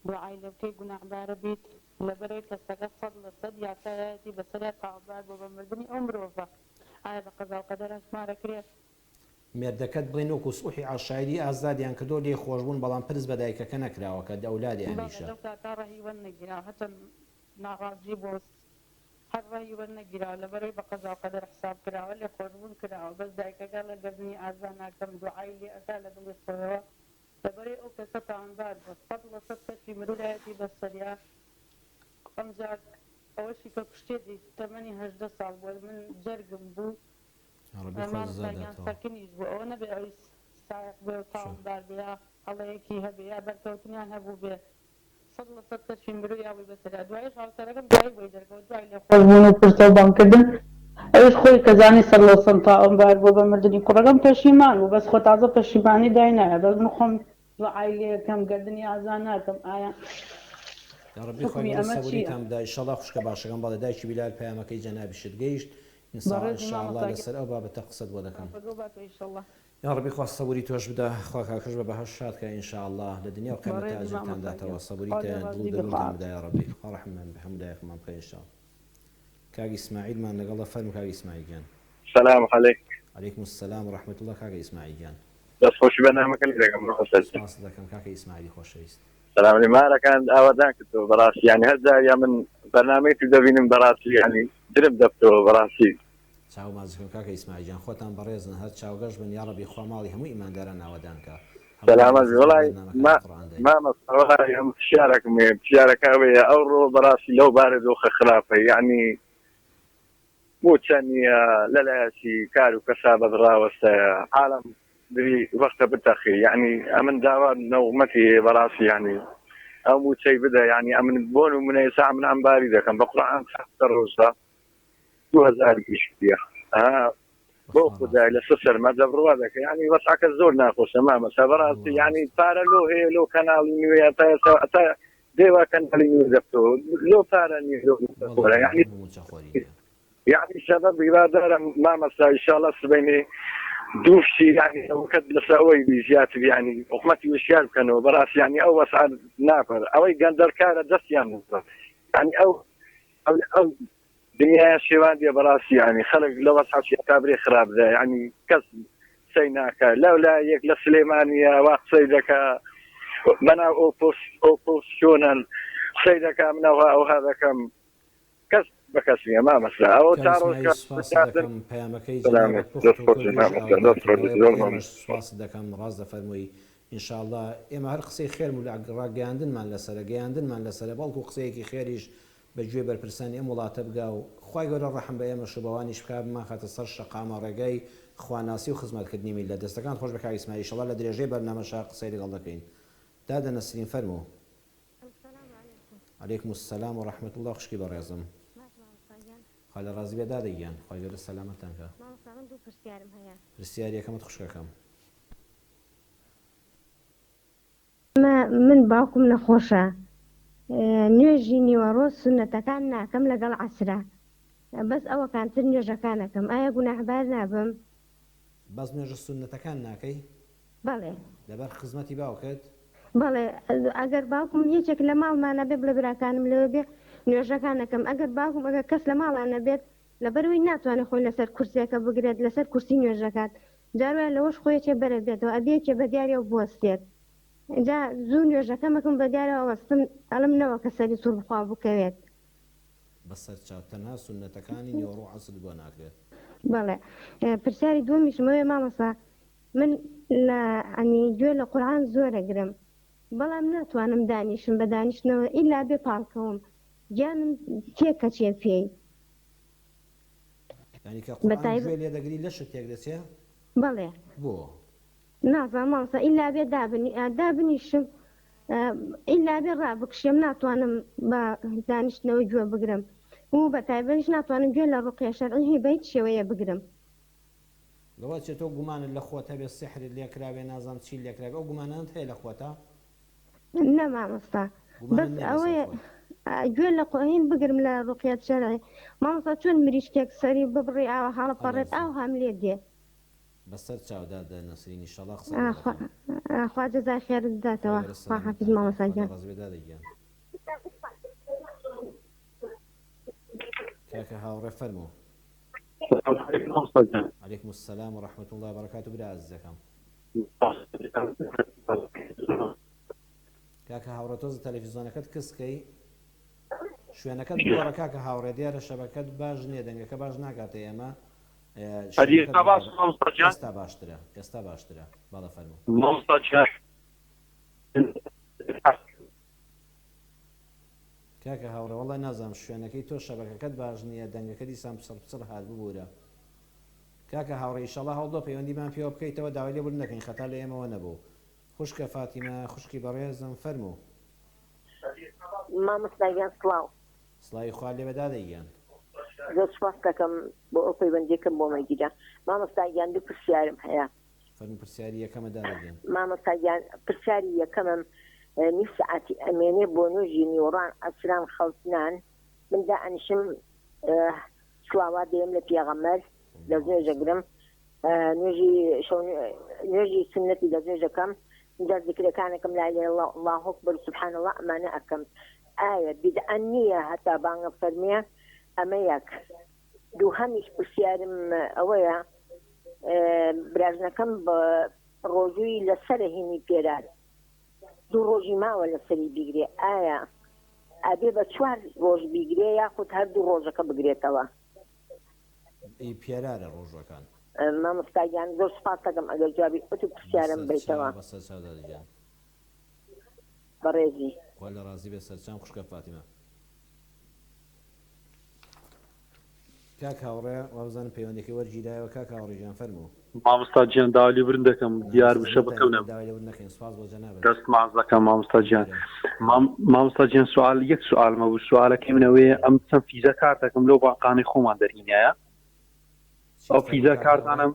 S3: دوعای لێ بکەی گوناحبارە بیت لەبەرئەوەی کەسەکە سەد لە سەد یاسایەتی بەسەریا تاوانبار بوە بە مردنی ئەو مرۆڤە ئایا بە قەزاو قەدەر هەژمارەکرێ؟
S1: مێردەکەت بڵێن وەکو سوڵحی عەشایری ئازادیان کردووە لێی خۆشبوون بەڵام پرس بە دایکەکە نەکراوە کە ئەولادی
S3: بەڵێ
S1: ئەمیشە.
S3: لەو کاتە ڕەهی وەرنەگیراوە هەرچەند ناڕازی بووە هەر ڕەهی وەرنەگیراوە لەبەرئەوەی بە قەزاو قەدەر حساب کراوە لێخۆشبوون کراوە بەس دایکەکە ئەڵێ گەردنی ئازا ناکەم دوعای لێ ئەکا لە دڵی خۆیەوە لەبەرەی ئەو کەسە تاوانبار بووە 100% کەشفی مرورایەتی بەسەریا ئەمجا ئەوەشی کە کوشتێتی تەمەنی 18 ساڵ بووە من جەرگم بوو
S1: یاڕەبی خوا
S3: مامۆستا
S1: جزات
S3: گیان
S1: داتەوە.
S3: سەکنیش بوو ئەوە نەبێ ئەوی سایەق بێ و
S1: چۆن؟
S3: تاوانبار بێ یا هەڵەیەکی هەبێ یا بەرکەوتنیان هەبووبێ 100% کەشفی مرۆی بووی بەسەریا دوایش هاوسەرەکەم دوایی بۆی دەرکەوت دوای لێخۆشبوون و پرسە و بانگ کردن ئەویش خۆی کە زانی 100% تاوانبار بووە بە مردنی کوڕەکەم پەشیمان بوو بەس خۆ تازە پەشیمانی داینایە بەس من خۆم دوعای لێ ئەکەم گەردنی ئازا ناکەم ئایا
S1: یاڕەبی خوای
S3: حوکمی
S1: گەورە
S3: ئەمە چییە؟
S1: سەبوریتان بدا ئیشەڵا خوشکە باشەکەم بەڵێ دایکی بیلال پەیامەکەی جەنابیشت گەیشت
S3: بەڕێزی
S1: ان شاء اللە
S3: مامۆستا گیان
S1: لەسەر ئەو بابەتە قسەت بۆ دەکەم.
S3: سوپاسەکەو باتەوە ئیشەڵا.
S1: یاڕەبی خوا سەبوری تۆش بدا خوا کاکەش بە بەهەشت شاد کا ان شاء اللە لە دنیا و قیامەتا
S3: بەڕێزی
S1: ئەجرتان
S3: مامۆستا
S1: داتەوە
S3: گیان
S1: سەبوری
S3: خوا
S1: تە
S3: لێ
S1: دڵ و
S3: ڕازی بێ
S1: دەرونتان
S3: خوا
S1: بدا یاڕەبی خوا ڕەحممان بە هەموو لایەکمان بکا ان شاء اللە کاک ئیسماعیلمان لەگەڵە فەرموو کاک ئیسماعیل گیان.
S4: سلام علیک.
S1: علیکم السلام و رحمە اللە کاکە ئیسماعیل گیان.
S4: دەست خۆشی بەرنامەکە لێ دەکەم مامۆستا گیان.
S1: سپاست دەکەم کاکە ئیسماعیلی خۆشەویست.
S4: سلام علیک مارەکان ئاوادان کردەوە بەڕاستی یانی هەر جار یا من بەرنامەی تو دەبینم بەڕاستی یانی درم دەبتەوە بەڕاستی.
S1: چاو ماچ دەکەم کاکە ئیسماعیل گیان خۆتان بەڕێزن هەر چاوگەش بن یاڕەبی خوا ماڵی هەموو ئیمانداران ئاوەدان کا هەموومان لە
S4: سەلامەت بی
S1: خزمەت
S4: وەڵای
S1: بەرنامەکانی قورئان داین.
S4: مامۆستا وەڵای ئەم پرسیارەکم هەیە پرسیارەکە ئەوەیە ئەوڕۆ بەڕاستی لەو بارودۆخە خراپە یانی. موچە نییە لەلایەکی کار و کەسابەت ڕاوەستایە عالەم دری وەختە بتەقی یعنی ئەمن داوا نەومەتی هەیە بەڕاستی یعنی ئەو موچەی بدە یعنی ئەمن بۆ نمونە ئێستا ئەمن ئەمباری دەکەم بە قورعان سەختە ڕۆژە 2000 ئیش بیە ها بۆ خودای لەسەر سەرما دەبڕوا دەکە یعنی وەسعەکە زۆر ناخۆشە مامەسا بەڕاستی یعنی پارە لۆ هەیە لۆ کەناڵی نوێ تا ئێستا تا دێوا کەناڵی نوێ دەبتەوە لۆ پارە نیە لۆ موچەخۆرە یعنی یعنی سەبەب هیوادارم مامەستا ئیشاڵە سبەینێ دوو شتی یعنی ئەوکەت لەسەر ئەوەی بی زیاتر یعنی حکومەتی وشیار بکەنەوە بەڕاستی یعنی ئەو وەسعە ناپەر ئەوەی گەندەرکارە دەستیان ببڕن یعنی ئەو ئەو دنیایان شێواندیە بەڕاستی یانی خەلک لە وەزعەکی کابرێ خراپ دایە یانی کەس قسەی ناکا لەو لا یەک لە سلێمانیە وا قسەی دەکا بەناو ئۆپۆس ئۆپۆسیۆنەن قسەی دەکا من ئەوها ئەوها دەکەم کەس بە کەس نییە مامەستا ئەوە
S1: کاک
S4: تا ڕۆژ
S1: ئیسماعیل
S4: کە
S1: سوپاست
S4: زیاتر
S1: دەکەم پەیامەکەی
S4: سەلامت
S1: جەنابت پوخت
S4: دەست
S1: و
S4: خۆش
S1: کوردیش
S4: مامۆستا
S1: ئاوەدان
S4: دەست خۆش
S1: کردەوەیە بۆ
S4: زۆر مەمنون.
S1: ئێمەش سوپاست دەکەم ڕاست دەفەرمووی ان شاء اللە ئێمە هەر قسەی خێرم و ڕاگەیاندنمان لەسەرە گەیاندنمان لەسەرە بەڵکو قسەیەکی خێریش بە گوێی بەرپرسانی ئەم وڵاتە بگا و خوای گەورە ڕەحم بە ئێمەش و بەوانیش بکا بمانخاتە سەر شەقامە ڕێگای خواناسی و خزمەتکردنی میللەت دەستەکانت خۆش بێ کاک ئیسماعیل ئیشەڵا لە درێژەی بەرنامەشا قسەی لەگەڵ دەکەین دادە نەسرین فەرموو.
S5: السلام علیکم.
S1: علیکم السلام و رحمە اللە خوشکی بەڕێزم.
S5: باش مامۆستا گیان.
S1: خوا لە ڕازی بێ دادە گیان خوای گەورە سەلامەتتان کا.
S5: مامۆستا من دوو پرسیارم هەیە.
S1: پرسیاری یەکەمت خوشکەکەم.
S5: من باوکم نەخۆشە نوێژی نیوەڕۆ سونەتەکان ناکەم لەگەڵ عەسرا بەس ئەوەکان تر نوێژەکان ئەکەم ئایا گوناحبار نابم؟
S1: بەس نوێژە سونەتەکان ناکەی؟
S5: بەڵێ.
S1: لەبەر خزمەتی باوکت؟
S5: بەڵێ ئەگەر باوکم یەکێک لە ماڵمانا بێ بڵێ براکانم لەوێ بێ نوێژەکان ئەکەم ئەگەر باوکم ئەگەر کەس لە ماڵا نەبێت لەبەرئەوەی ناتوانێت خۆی لەسەر کورسیەکە بگرێت لەسەر کورسی نوێژەکات جار وایە لەوەش خۆی ئەچێ بەرە بێتەوە ئەبێ یەکێ بە دیاریەوە بوەستێت جا زوو نوێژەکەم ئەکەم بە دیارەوە ئەوەستم ئەڵێم نەوەکە سەری سوڕ بخوا و بکەوێت.
S1: بەسەر چاو تەنها سوننەتەکانی نیوەڕۆ و عەسرت بۆ ناکرێت.
S5: بەڵێ پرسیاری دووەمیشم ئەوەیە مامۆستا من لە یانی گوێ لە قورئان زۆر ئەگرم بەڵام ناتوانم دانیشم بە دانیشتنەوە ئیلا بێ پاڵکەوم گیانم تێکەچێ پێی.
S1: یانی کە قورئان گوێ لێ دەگری لەشت تێک دەچێ؟
S5: بەڵێ.
S1: بۆ؟
S5: نازانم مامۆستا ئیلا بێ دابنیشم ئیلا بێ ڕابکشێم ناتوانم بە دانیشتنەوە گوێ بگرم و بە تایبەتیش ناتوانم گوێ لە ڕوقیە شەرعی بە هیچ شێوەیە بگرم.
S1: لەوە چێ تۆ گومانت لە خۆت هەبێ سیحرت لێ کرابێ نازانم چیت لێ کرابێ ئەو گومانانەت هەیە لە خۆتا؟
S5: نا مامۆستا
S1: گومانت
S5: بەس
S1: نیە لەسەر
S5: ئەوەیە
S1: خۆت.
S5: گوێ لە قوئین بگرم لە ڕوقیەت شەرعی مامۆستا چۆن مریشکێک سەری ببڕی ئاوا هەڵەپەڕێت
S1: ئەلەرزێ.
S5: ئاوهام لێ دێ.
S1: بەسەر چاو دادە نەسرین ئیشەڵا قسەت بۆ دەکەم.
S5: خوا جەزای خێرت
S1: خوای
S5: بداتەوە
S1: گەورە
S5: خوا حافیز
S1: سەلامەتتان کا
S5: مامۆستا
S1: خوا لە
S5: گیان.
S1: ڕازی بێ دادە گیان. کاکە هاوڕێ فەرموو.
S6: سلام علیکم مامۆستا گیان.
S1: علیکم السلام و رحمة اللە وبرکاته برا ئازیزەکەم. کاکە هاوڕێ تۆزە تەلەفیزۆنەکەت کز کەی شوێنەکەت بگۆڕە کاکە هاوڕێ دیارە شەبەکەت باش نییە دەنگەکە باش ناگاتە ئێمە
S6: ئەدی
S1: شوێنەکەت
S6: ئێستا باش
S1: بگۆڕە
S6: مامۆستا گیان
S1: ئێستا باشترە ئێستا باشترە بەڵێ فەرموو.
S6: مامۆستا گیان
S1: کاکە هاوڕێ وەڵای نازانم شوێنەکەی تۆ شەبەکەکەت باش نییە دەنگەکە دیسان پچڕ پچڕ هات ببورە کاکە هاوڕێ ئیشەڵا هەوڵبدە پەیوەندیمان پێوە بکەیتەوە داوای لێبوردن دەکەین خەتا لە ئێمەوە نەبوو خوشکە فاتیمە خوشکی بەڕێزم فەرموو.
S7: مامۆستا گیان سڵاو.
S1: سڵاوی خوات لێبێ دادە گیان.
S7: زۆر سوپاست دەکەم بۆ ئەو پەیوەندیەکەم بۆ مەگیرە مامۆستا گیان دوو پرسیارم هەیە.
S1: فەرموو پرسیاری یەکەمە دادە گیان.
S7: مامۆستا گیان پرسیاری یەکەمم نیو سەعاتی ئەمێنێ بۆ نوێژی نیوەڕان عەسران خەوتنان من دائەنیشم سڵاوات دەیەم لە پێغەمبەر دەستنوێژ ئەگرم نوێژی شەو نوێژی سوننەتی دەستنوێژ ئەکەم ئینجا زیکرەکان ئەکەم لا اله الا الله الله اکبر سبحان الله ئەمانە ئەکەم ئایا بیدعە نییە هەتا بانگ ئەفەرمێ ئەمە یەک دووهەمیش پرسیارم ئەوەیە براژنەکەم بە ڕۆژووی لەسەرە هینی پێرار دوو ڕۆژی ماوە لەسەری بیگرێ ئایا ئەبێ بە چوار ڕۆژ بیگرێ یاخود هەر دوو ڕۆژەکە بگرێتەوە؟
S1: ئی پێرارە ڕۆژوەکان.
S7: مامۆستا گیان زۆر سوپاست دەکەم ئەگەر جوابی ئەو دوو پرسیارەم
S1: بەسەر
S7: بەیتەوە.
S1: چاو بەسەر چاو دادە گیان.
S7: بەڕێزی.
S1: خوا لە ڕازی بێ سەرچاوم خوشکە فاتیمە. کاک هاوڕێ وابزانم پەیوەندیەکەی وەرگیرایەوە کاک هاوڕێ گیان فەرموو.
S6: مامۆستا گیان داوای لێبوردن دەکەم دیار بوو شەبەکەم نەبوو.
S1: داوای لێبوردن نەکەین سوپاس بۆ جەنابت.
S6: دەست ماچ دەکەم مامۆستا گیان. مامۆستا گیان سوال یەک سوالم هەبوو سوالەکەی من ئەوەیە ئەم چەند فیزا کارتەکەم لەو بانقانەی خۆمان دەرهینایە ئەو فیزا کارتانە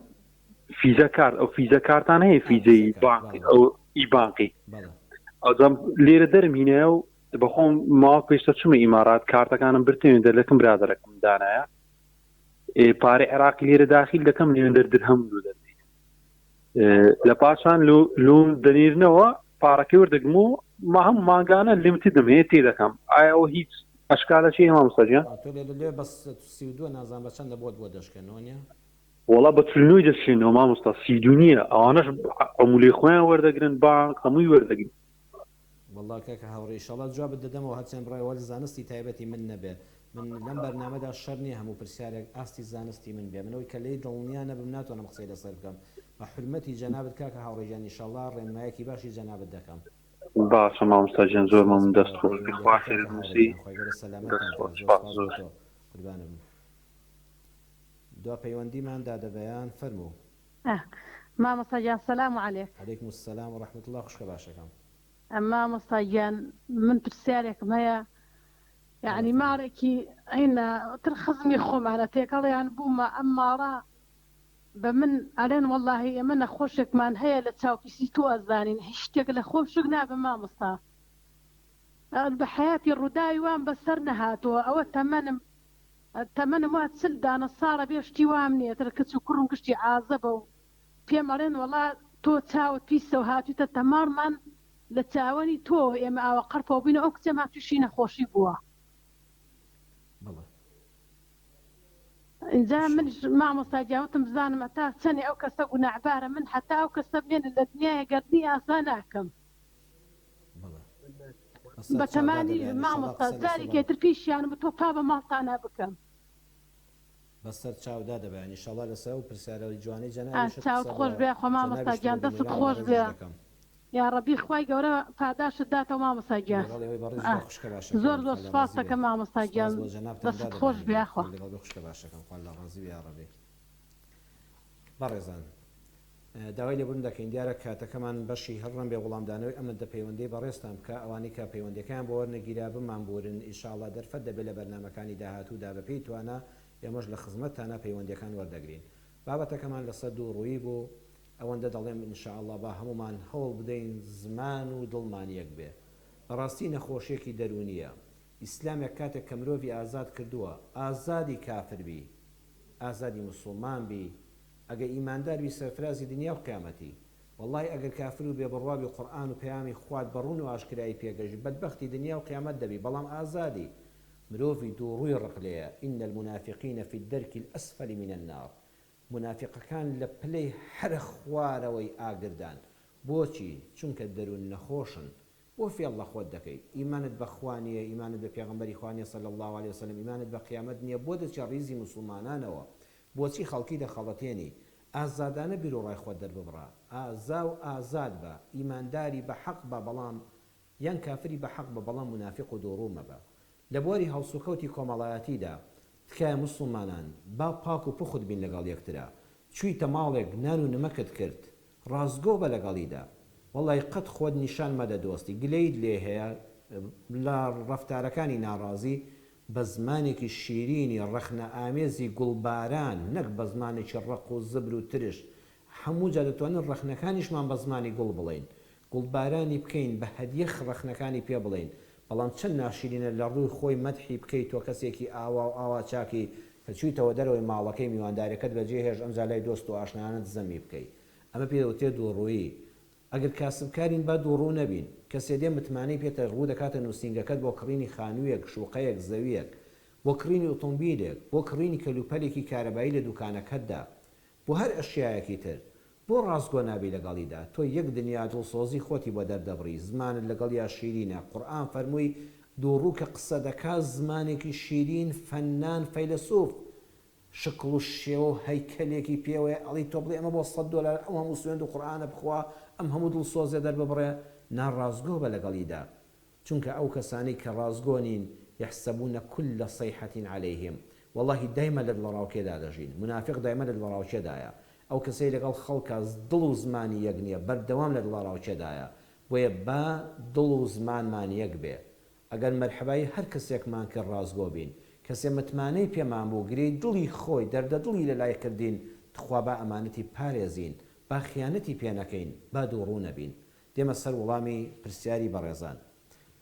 S6: فیزا کارت ئەو فیزا کارتان هەیە فیزەی بانقی ئەو ئی بانقی ئەوجا لێرە دەرم هینایە و بەخۆم ماوە پێشتە چوومە ئیمارات کارتەکانم برتێن دەرەکەم برادەرەکەم دانایە پارەی عێراقی لێرە داخیل دەکەم لێندەر درهەم لۆ دەردێنم لە پاشان لۆم دەنێرنەوە پارەکەی وەردەگرم و ما هەم مانگانە لیمتدم هەیە تێ دەکەم ئایا ئەوە هیچ ئەشکالە چی مامۆستا گیان؟
S1: تۆ لێرە لێ بەس 32 نازانم بە چەندە بۆت بۆ دەشکێنەوە نیە؟
S6: وەڵا بە 49 دەشکێنەوە مامۆستا 32 نییە ئەوانەش عمولەی خۆیان وەردەگرن بانک هەمووی وەردەگرن.
S1: وەڵا کاکە هاوڕێ ئیشەڵا جوابت دەدەمەوە هەرچەند بڕای وەل زانستی تایبەتی من نەبێ من لەم بەرنامەدا شەر نیە هەموو پرسیارێک ئاستی زانستی من بێ من ئەوەی کە لێی دڵنیا نەبم ناتوانم قسەی لەسەر بکەم بە حورمەتی جەنابت کاکە هاوڕێ گیان ئیشەڵا ڕێنمایەکی باشی جەنابت دەکەم.
S6: باشە مامۆستا گیان زۆر
S1: سپاس
S6: مەمنون
S1: بۆ
S6: دەست خۆش بی
S1: پەیوەندیەکەت
S6: خوا
S1: کاکە
S6: خێرت
S1: هاوڕێ
S6: نووسی
S1: گیان خوای گەورە
S6: دەست
S1: سەلامەتتان
S6: خۆش
S1: کات زۆر
S6: سپاس
S1: سپاس بۆ
S6: زۆر.
S1: تۆ قوربانت بم دوا پەیوەندیمان دادە بەیان فەرموو.
S3: مامۆستا گیان سلام علیک.
S1: علیکم السلام و رحمە اللە خوشکە باشەکەم.
S3: مامۆستا گیان من پرسیارێکم هەیە
S1: بەڵێ
S3: یعنی
S1: فەرموو.
S3: ماڵێکی عینە تر خزمی خۆمانە تێکەڵیان بوومە ئەم ماڵە بە من ئەلێن وەڵاهی ئێمە نەخۆشێکمان هەیە لە چاوپیسی تۆ ئەزانین هیچ شتێک لە خۆم شک نابم مامۆستا بە حەیاتی ڕووداوی وام بەسەر نەهاتووە ئەوە تەمەنم تەمەنم وا چل دانە ساڵە بێ شتی وام نیە تر کچ و کوڕم گشتی عازەبە و پێم ئەڵێن وەڵا تۆ چاوت پیسە و هاتویتە تەماڕمان لە چاوەنی تۆوە ئێمە ئاوا قەرپەو بوینە ئەو کچەمان توشی نەخۆشی بووە.
S1: بەڵێ.
S3: ئینجا
S1: ئیشەڵا.
S3: منیش مامۆستا گیان وتم بزانم هەتا چەنێ ئەو کەسە گوناعبارە من هەتا ئەو کەسە بمێنێ لە دنیایە گەردنی ئازا ناکەم.
S1: بەڵێ. بەسەر چاو دادە
S3: بەتەمانی
S1: بەیان ئیشەڵا
S3: مامۆستا
S1: قسە لەسەر
S3: جارێکێ
S1: بەڵێ.
S3: تر پیشیانم تۆ پا بە ماڵتانا بکەم.
S1: بەسەر چاو دادە بەیان ئیشەڵا لەسەر ئەو پرسیارە جوانەی جەنابیشت
S3: چاوت
S1: قسە بۆ
S3: خۆش بێ یاخوا مامۆستا
S1: جەنابیشتم
S3: گیان
S1: و
S3: دەستت
S1: بینەرانی
S3: خۆش
S1: بەڕێزیش
S3: بێ
S1: دەکەم.
S3: یاڕەبی خوای گەورە پاداشتت داتەوە مامۆستا گیان
S1: لەگەڵ ئێوەی بەڕێزیشدا خوشکە باشەکەم
S3: زۆر زۆر
S1: خوا لە
S3: سوپاست
S1: ڕازی بێ.
S3: دەکەم مامۆستا
S1: سوپاس
S3: گیان
S1: بۆ جەنابتان
S3: دەستت
S1: دادە
S3: خۆش
S1: بەیان
S3: بێ
S1: گیان
S3: یاخوا.
S1: خوای لەگەڵ بێ خوشکە باشەکەم خوا لە ڕازی بێ یاڕەبی. بەڕێزان داوای لێبوردن دەکەین دیارە کاتەکەمان بەشی هەر ڕەنبێ وەڵامدانەوەی ئەمە دە پەیوەندەی بەڕێزتان بکا ئەوانەی کە پەیوەندیەکەیان بۆ وەرنەگیرا بمانبورن ان شاء اللە دەرفەت دەبێ لە بەرنامەکانی داهاتوودا بەپێی توانا ئێمەش لە خزمەتتانا پەیوەندیەکان وەردەگرین بابەتەکەمان لەسەر دوو ڕوویی بوو ئەوەندە دەڵێم ان شاء اللە با هەموومان هەوڵ بدەین زمان و دڵمان یەک بێ بەڕاستی نەخۆشیەکی دەروونیە ئیسلامێک کاتێک کە مرۆڤی ئازاد کردووە ئازادی کافر بی ئازادی موسوڵمان بی ئەگە ئیماندار بی سەرفرازی دنیا و قیامەتی وەڵاهی ئەگەر کافر و بێ بڕوا بی قورئان و پەیامی خوات بە ڕوون و ئاشکرایی پێگەشت بەدبەختی دنیا و قیامەت دەبی بەڵام ئازادی مرۆڤی دووڕووی ڕق لێیە ان المنافقین فی الدرک الاسفل من النار مونافیقەکان لە پلەی هەرە خوارەوەی ئاگردان بۆچی چونکە دەروون نەخۆشن بۆ فێڵ لە خۆت دەکەی ئیمانت بە خوا نیە ئیمانت بە پێغەمبەری خوا نیە صلی اللە علیە وسلم ئیمانت بە قیامەت نیە بۆ دەچیە ڕیزی موسڵمانانەوە بۆچی خەڵکی دەخەڵەتێنی ئازادانە بیروڕای خۆت دەرببڕە ئازا و ئازاد بە ئیمانداری بە حەق بە بەڵام یان کافری بە حەق بە بەڵام مونافیق و دووڕوو مەبە لە بواری هەڵسوکەوتی کۆمەڵایەتیدا تکایە موسڵمانان با پاک و پوخت بین لەگەڵ یەکترا چویتە ماڵێک نان و نمەکت کرد ڕاستگۆ بە لەگەڵیدا وەڵای قەت خۆت نیشان مەدە دۆستی گلەیت لێ هەیە لە ڕەفتارەکانی ناڕازی بە زمانێکی شیرینی ڕەخنە ئامێزی گوڵباران نەک بە زمانێکی ڕەق و زبر و ترش هەموو جار دەتوانین ڕەخنەکانیشمان بە زمانی گوڵ بڵێین گوڵبارانی بکەین بە هەدیە ڕەخنەکانی پێ بڵێین بەڵام چەند ناشیرینە لە ڕووی خۆی مەدحی بکەی تۆ کەسێکی ئاوا و ئاوا چاکی کە چویتەوە دەرەوەی ماڵەکەی میواندارەکەت بەجێ هێشت ئەمجا لای دۆست و ئاشنایانت زەمی بکەی ئەمە پێی دەوترێ دووڕوویی ئەگەر کاسبکارین با دووڕوو نەبین کەسێ دێ متمانەی پێتە ڕوو دەکاتە نوسینگەکەت بۆ کڕینی خانوویەک شوقەیەک زەویەک بۆ کڕینی ئۆتۆمبیلێک بۆ کڕینی کەلوپەلێکی کارەبایی لە دوکانەکەتدا بۆ هەر ئەشیایەکی تر بۆ ڕاستگۆ نابی لەگەڵیدا؟ تۆ یەک دنیا دڵسۆزی خۆتی بۆ دەردەبڕی، زمانت لەگەڵیا شیرینە، قورئان فەرمووی دووڕوو کە قسە دەکا زمانێکی شیرین، فەننان، فەیلەسوف، شکڵ و شێوە و هەیکەلێکی پێوەیە، ئەڵێی تۆ بڵێی ئەمە بۆ سەت دۆلار ئەو هەموو سوێند و قورئانە بخوا، ئەم هەموو دڵسۆزیە دەرببڕێ؟ نا ڕاستگۆ بە لەگەڵیدا، چونکە ئەو کەسانەی کە ڕاستگۆ نین، یحسبون کل صیحة علیهم. وەڵاهی دایمە لە دڵەڕاوکێدا دەژین مونافیق دایمە لە دڵەڕاوکێدایە ئەو کەسەی لەگەڵ خەڵکا دڵ و زمانی یەک نیە بەردەوام لە دڵەڕاوکێدایە بۆیە با دڵ و زمانمان یەک بێ ئەگەر مەرحەبای هەر کەسێکمان کرد ڕاستگۆ بین کەسێ متمانەی پێمان بوو گرێی دڵی خۆی دەردە دڵی لە لای کردین تخوا با ئەمانەتی بپارێزین با خیانەتی پێ نەکەین با دووڕوو نەبین دێمە سەر وڵامی پرسیاری بەڕێزان.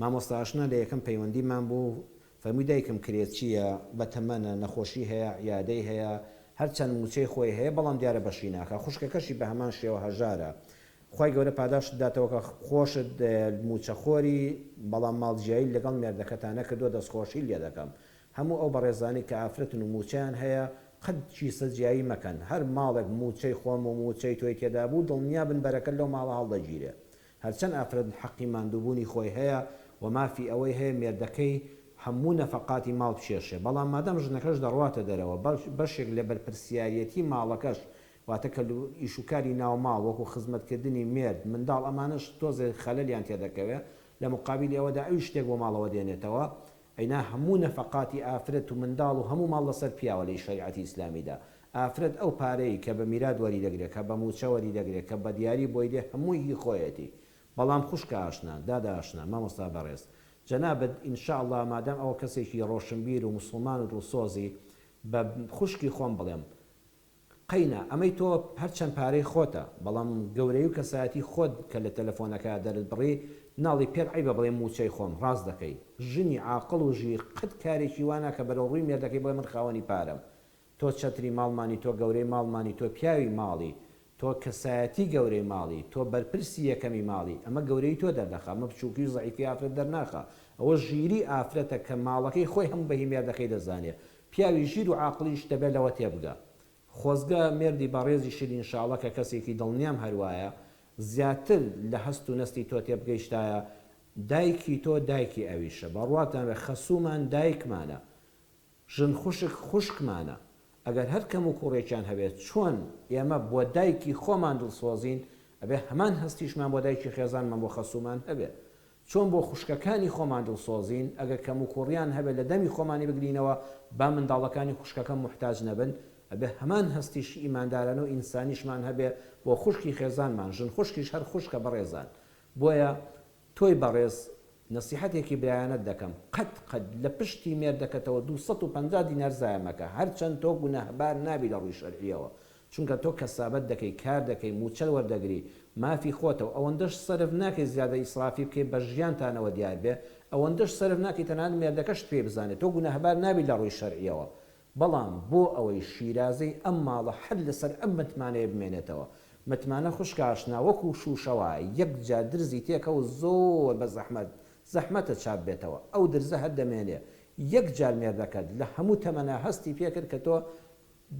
S1: مامۆستا ئاشنا لە یەکەم پەیوەندیمان بوو فەرمووی دایکم کرێچییە، بەتەمەنە، نەخۆشی هەیە، عیادەی هەیە، هەرچەند مووچەی خۆی هەیە بەڵام دیارە بەشی ناکا، خوشکەکەشی بەهەمان شێوە هەژارە. خوای گەورە پاداشتت داتەوە کە خۆشت مووچەخۆری بەڵام ماڵ جیاییت لەگەڵ مێردەکەتا نەکردووە دەستخۆشیت لێدەکەم. هەموو ئەو بەڕێزانەی کە ئافرەتن و مووچەیان هەیە قەت کیسە جیایی مەکەن، هەر ماڵێک مووچەی خۆم و مووچەی تۆی تێدا بوو دڵنیابن بەرەکەت لەو ماڵە هەڵدەگیرێ. هەرچەند ئافرەت حەقی ماندووبوونی خۆی هەیە و مافی ئەوەی هەیە مێردەکەی هەموو نەفەقاتی ماڵ بکێشێ بەڵام مادام ژنەکەش دەڕواتە دەرەوە بەشێک لە بەرپرسیاریەتی ماڵەکەش واتە کە ئیش و کاری ناو ماڵ وەکو خزمەت کردنی مێرد منداڵ ئەمانەش تۆزێ خەلەلیان تێدەکەوێ لە موقابیلی ئەوەدا ئەویش شتێک بۆ ماڵەوە دێنێتەوە ئەینا هەموو نەفەقاتی ئافرەت و منداڵ و هەموو ماڵ لەسەر پیاوە لەی شەریعەتی ئیسلامیدا ئافرەت ئەو پارەی کە بە میرات وەری دەگرێ کە بە موچە وەری دەگرێ کە بە دیاری بۆی دێ هەمووی هی خۆیەتی بەڵام خوشکە ئاشنا دادە ئاشنا مامۆستا بەڕێز جەنابت ان شاء اللە مادام ئەوە کەسێکی ڕۆشنبیر و موسڵمان و دڵسۆزی بە خوشکی خۆم بڵێم قەینا ئەمەی تۆ هەرچەند پارەی خۆتە بەڵام گەورەی و کەسایەتی خۆت کە لە تەلەفۆنەکە دەرت بڕی ناڵی پێت عەیبە بڵێی موچەی خۆم ڕاست دەکەی ژنی عاقڵ و ژیر قەت کارێکی وا ناکە بەرەو ڕووی مێردەکەی بڵێ من خاوەنی پارەم تۆ چەتری ماڵمانی تۆ گەورەی ماڵمانی تۆ پیاوی ماڵی تۆ کەسایەتی گەورەی ماڵی تۆ بەرپرسی یەکەمی ماڵی ئەمە گەورەیی تۆ دەردەخا ئەمە بچوکی و زەعیفی ئافرەت دەرناخا ئەوە ژیری ئافرەتە کە ماڵەکەی خۆی هەموو بە هی مێردەکەی دەزانێ پیاوی ژیر و عاقڵیش دەبێ لەوە تێبگا. خۆزگە مێردی بەڕێزیشت ان شاءاللە کە کەسێکی دڵنیام هەروایە زیاتر لە هەست و نەستی تۆ تێبگەیشتایە دایکی تۆ دایکی ئەویشە بەڕواتان بێ خەسوومان دایکمانە ژن خوشک خوشکمانە ئەگەر هەر کەم و کوڕێکیان هەبێ چۆن ئێمە بۆ دایکی خۆمان دڵسۆزین ئەبێ هەمان هەستیشمان بۆ دایکی خێزانمان بۆ خەسوومان هەبێ چۆن بۆ خوشکەکانی خۆمان دڵسۆزین، ئەگەر کەموکوڕیان هەبێت لە دەمی خۆمانی بگرینەوە با منداڵەکانی خوشکەکەم موحتاج نەبن، ئەبێ هەمان هەستیش ئیماندارانە و ئینسانیشمان هەبێ بۆ خوشکی خێزانمان، ژن خوشکیش هەر خوشکە بەڕێزان. بۆیە تۆی بەڕێز نەسیحەتێکی برایانەت دەکەم، قەت قەت لە پشتی مێردەکەتەوە 250 دینار زایە مەکە، هەرچەند تۆ گوناهبار نابی لە ڕووی شەرعیەوە، چونکە تۆ کەسابەت دەکەی کار دەکەی موچە وەردەگری مافی خۆتە و ئەوەندەش سەرف ناکەی زیادە ئیسرافی بکەی بە ژیانتانەوە دیار بێ ئەوەندەش سەرف ناکەی تەنانەت مێردەکەشت پێی بزانێ تۆ گوناهبار نابی لە ڕووی شەرعیەوە بەڵام بۆ ئەوەی شیرازەی ئەم ماڵە هەر لەسەر ئەم متمانەیە بمێنێتەوە متمانە خوشکە ئاشنا وەکو شوشە وایە یەک جار درزی تێکەوت زۆر بە زەحمەت زەحمەتە چاپ بێتەوە ئەو درزە هەر دەمێنێ یەک جار مێردەکەت لە هەموو تەمەنا هەستی پێکرد کە تۆ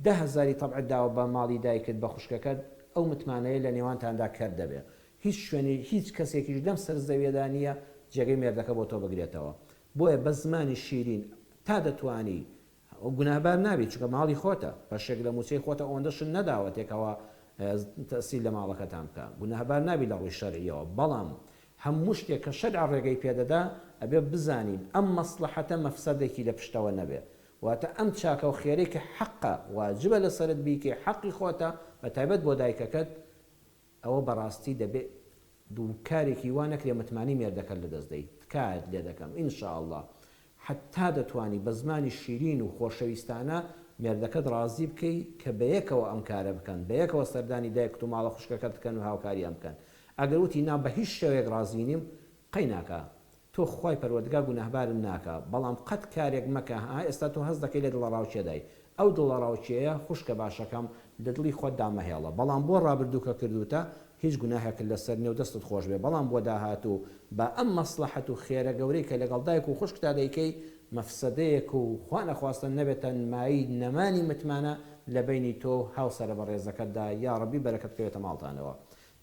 S1: دە هەزاری تەبعت داوە بە ماڵی دایکت بە خوشکەکەت ئەو متمانەیە لە نێوانتاندا کەر دەبێ هیچ شوێنی هیچ کەسێکیش لەم سەر زەویەدا نیە جێگەی مێردەکە بۆ تۆ بگرێتەوە بۆیە بە زمانی شیرین تا دەتوانی گوناهبار نابی چونکە ماڵی خۆتە بەشێک لە موچەی خۆتە ئەوەندەشت نەداوەتێ کەوا تەسیر لە ماڵەکەتان بکا گوناهبار نابی لە ڕووی شەرعیەوە بەڵام هەموو شتێک کە شەرع ڕێگەی پێدەدا ئەبێ بزانین ئەم مەسڵەحەتە مەفسەدێکی لە پشتەوە نەبێ واتە ئەم چاکە و خێرەی کە حەقە واجبە لەسەرت بیکەی حەقی خۆتە بەتایبەت بۆ دایکەکەت ئەوە بەڕاستی دەبێ دوو کارێکی وا نەکرێ متمانەی مێردەکەت لەدەست دەی تکایەت لێ دەکەم ان شاء اللە حەتا دەتوانی بە زمانی شیرین و خۆشەویستانە مێردەکەت ڕازی بکەی کە بەیەکەوە ئەم کارە بکەن بەیەکەوە سەردانی دایکت و ماڵە خوشکەکەت بکەن و هاوکاریان بکەن ئەگەر وتی نا بە هیچ شێوەیەک ڕازی نیم قەیناکا تۆ خوای پەروەردگار گوناهبارت ناکا بەڵام قەت کارێک مەکە ها ئێستا تۆ هەست دەکەی لە دڵەڕاوکێدای ئەو دڵەڕاوکێیە خوشکە باشەکەم لە دڵی خۆتدا مەهێڵە بەڵام بۆ ڕابردوو کە کردووتە هیچ گوناهێکت لەسەر نیە و دەستت خۆش بێ بەڵام بۆ داهاتوو با ئەم مەسڵەحەت و خێرە گەورەی کە لەگەڵ دایک و خوشکتا دەیکەی مەفسەدەیەک و خوا نەخواستە نەبێتە مایەی نەمانی متمانە لە بەینی تۆ و هاوسەرە بەڕێزەکەتدا یاڕەبی بەرەکەت بکەوێتە ماڵتانەوە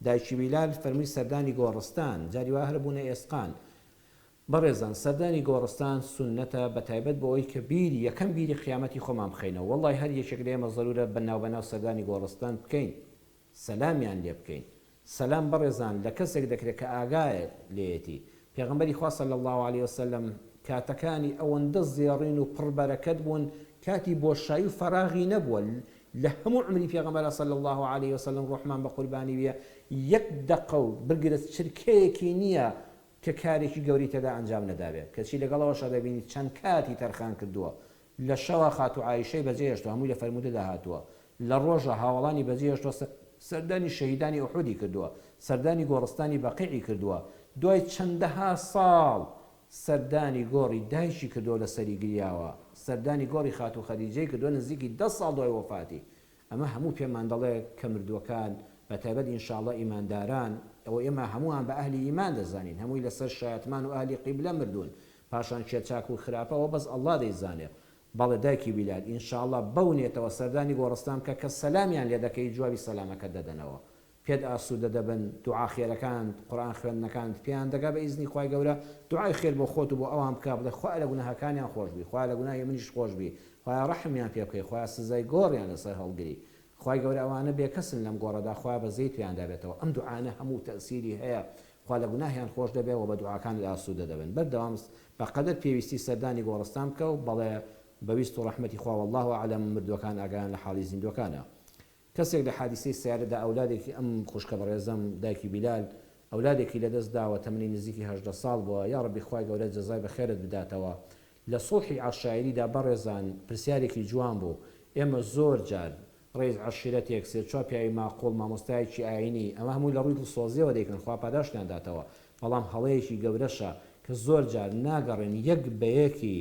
S1: دایکی بیلال فەرمووی سەردانی گۆڕستان جاری وا هەر بوونە ئێسقان. بەڕێزان سەردانی گۆڕستان سوننەتە بەتایبەت بۆ ئەوەی کە بیری یەکەم بیری قیامەتی خۆمان بخەینەوە وەڵڵاهی هەر یەکێک لە ئێمە زەرورە بە ناوبەناو سەردانی گۆڕستان بکەین سەلامیان لێ بکەین سەلام بەڕێزان لە کەسێک دەکرێت کە ئاگایە لێیەتی پێغەمبەری خوا صلی اللە علیە وسلم کاتەکانی ئەوەندە زێڕین و پڕ بەرەکەت بوون کاتی بۆشایی و فەراغی نەبووە لە هەموو عومری پێغەمبەرا صلی اللە علیە وسلم ڕۆحمان بە قوربانی بێ یەک دەقە و بگرە چرکەیەکی نییە کە کارێکی گەورەی تێدا ئەنجام نەدابێ کەچی لەگەڵ ئەوەشا دەبینی چەند کاتی تەرخان کردووە لە شەوا خاتوو عائیشەی بەجێهێشتووە هەمووی لە فەرموودەدا هاتووە لە ڕۆژا هاوەڵانی بەجێهێشتووە سەردانی شەهیدانی ئوحودی کردووە سەردانی گۆڕستانی بەقیعی کردووە دوای چەندەها ساڵ سەردانی گۆڕی دایکی کردووە و لەسەری گریاوە، سەردانی گۆڕی خاتوو خەدیجەی کردووە نزیکی دە ساڵ دوای وەفاتی. ئەمە هەموو پێمان دەڵێ کە مردووەکان، بەتایبەت ان شاء اللە ئیمانداران، ئەوە ئێمە هەمووان بە ئەهلی ئیمان دەزانین، هەمووی لەسەر شایەتمان و ئەهلی قیبلە مردوون، پاشان کێ چاک و خراپە ئەوە بەس اللە دەیزانێ. بەڵێ دایکی بیلال، ان شاء اللە بەو نێتەوە سەردانی گۆڕستان بکە کە سەلامیان لێ دەکەی جوابی سەلامەکەت دەدەنەوە. پێت ئاسوودە دەبن، دوعا خێرەکانت، قورئان خوێندنەکانت پێیان دەگا بە ئیزنی خوای گەورە، دوعای خێر بۆ خۆت و بۆ ئەوان بکە، بڵێ خوایە لە گوناهەکانیان خۆش بی، خوایە لە گوناهی منیش خۆش بی، خوایە ڕەحمیان پێ بکەی، خوایە سزای گۆڕیان لەسەر هەڵگری، خوای گەورە ئەوانە بێکەسن لەم گۆڕەدا خوایە بەزەیت پێیاندا بێتەوە، ئەم دوعانە هەموو تەئسیری هەیە، خوا لە گوناهیان خۆش دەبێ وە بە دوعاکانت ئاسوودە دەبن، بەردەوام بە قەدەر پێویستی سەردانی گۆڕستان بکە و بەڵێ بە ویست و ڕەحمەتی خوا واللە اعلم مردووەکان ئاگایان لە حاڵی زیندووەکانە. کەسێک لە حادیسەی سەیارەدا ئەولادێکی ئەم خوشکە بەڕێزەم دایکی بیلال ئەولادێکی لەدەست داوە تەمەنی نزیکی 18 ساڵ بووە یاڕەبی خوای گەورە جەزای بەخێرت بداتەوە لە سوڵحی عەشایریدا بەڕێزان پرسیارێکی جوان بوو ئێمە زۆر جار ڕەیس عەشیرەتێک سێ چوار پیاوی ماقوڵ مامۆستایەکی ئاینی ئەمە هەمووی لە ڕووی دڵسۆزیەوە دەیکەن خوا پاداشتیان داتەوە بەڵام هەڵەیەکی گەورەشە کە زۆر جار ناگەڕێن یەک بەیەکی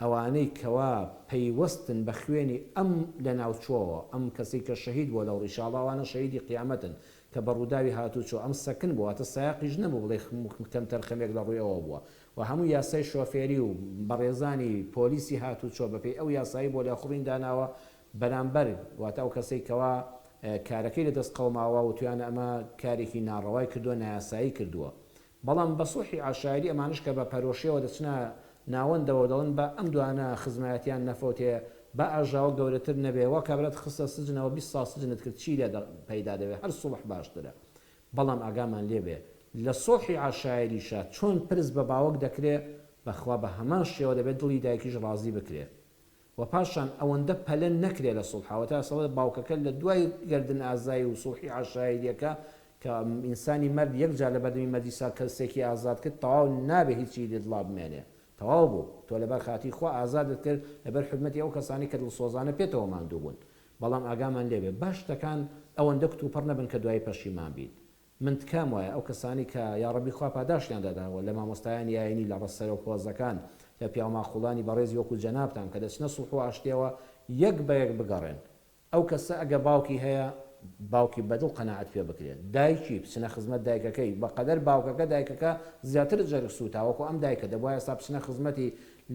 S1: ئەوانەی کەوا پەیوەستن بە خوێنی ئەم لەناوچووەوە، ئەم کەسەی کە شەهید بووە لەو ڕیشاڵە ئەوانە شەهیدی قیامەتن، کە بە ڕووداوی هاتووچۆ ئەم سەکن بووە واتە سایەقیش نەبوو بڵێی کەمتەرخەمیەک لە ڕووی ئەوە بووە و هەموو یاسای شۆفێری و بەڕێزانی پۆلیسی هاتووچۆ بەپێی ئەو یاسایی بۆ لێخوڕین داناوە بەرامبەر واتە ئەو کەسەی کەوا کارەکەی لەدەست قەوماوە وتویانە ئەمە کارێکی ناڕەوای کردووە نایاسایی کردووە بەڵام بە سوڵحی عەشایری ئەمانەش کە بە پەرۆشیەوە دەچنە ناوەندەوە و دەڵێن با ئەم دوانە خزمایەتیان نەفەوتێ، با ئاژاوە گەورەتر نەبێ، وا کابرات خستە سجنەوە 20 ساڵ سجنت کرد چی لێ پەیدا دەبێ، هەر سوڵح باشترە. بەڵام ئاگامان لێ بێ لە سوڵحی عەشایریشا چۆن پرس بە باوک دەکرێ، بەخوا بە هەمان شێوە دەبێ دڵی دایکیش ڕازی بکرێ. و پاشان ئەوەندە پەلە نەکرێ لە سوڵحا واتە ئەسڵە باوکەکە لە دوای گەردن ئازای و سوڵحی عەشایریەکە کە ئینسانی مەرد یەک جار لە بەردەمی مەجلیسا کەسێکی ئازاد کرد تەواو نابێ هیچی لە دڵا بمێنێ تەواو بوو تۆ لەبەر خاتری خوا ئازادت کرد لەبەر حورمەتی ئەو کەسانەی کە دڵسۆزانە پێتەوە ماندوو بوون بەڵام ئاگامان لێ بێ با شتەکان ئەوەندە کتوپڕ نەبن کە دوایی پەشیمان بیت من تکام وایە ئەو کەسانەی کە یاڕەبی خوا پاداشتیان داداوە لە مامۆستایانی ئاینی لە سەرۆک هۆزەکان لە پیاوماقوڵانی بەڕێزی وەکو جەنابتان کە دەچنە سوڵح و ئاشتیەوە یەک بە یەک بگەڕێن ئەو کەسە ئەگە باوکی هەیە باوکی بەدڵ قەناعەت پێ بکرێت دایکی بچنە خزمەت دایکەکەی بەقەدەر باوکەکە دایکەکە زیاتر جەرگ سوتا وەکو ئەم دایکە دەبوایە ئێستا بچنە خزمەتی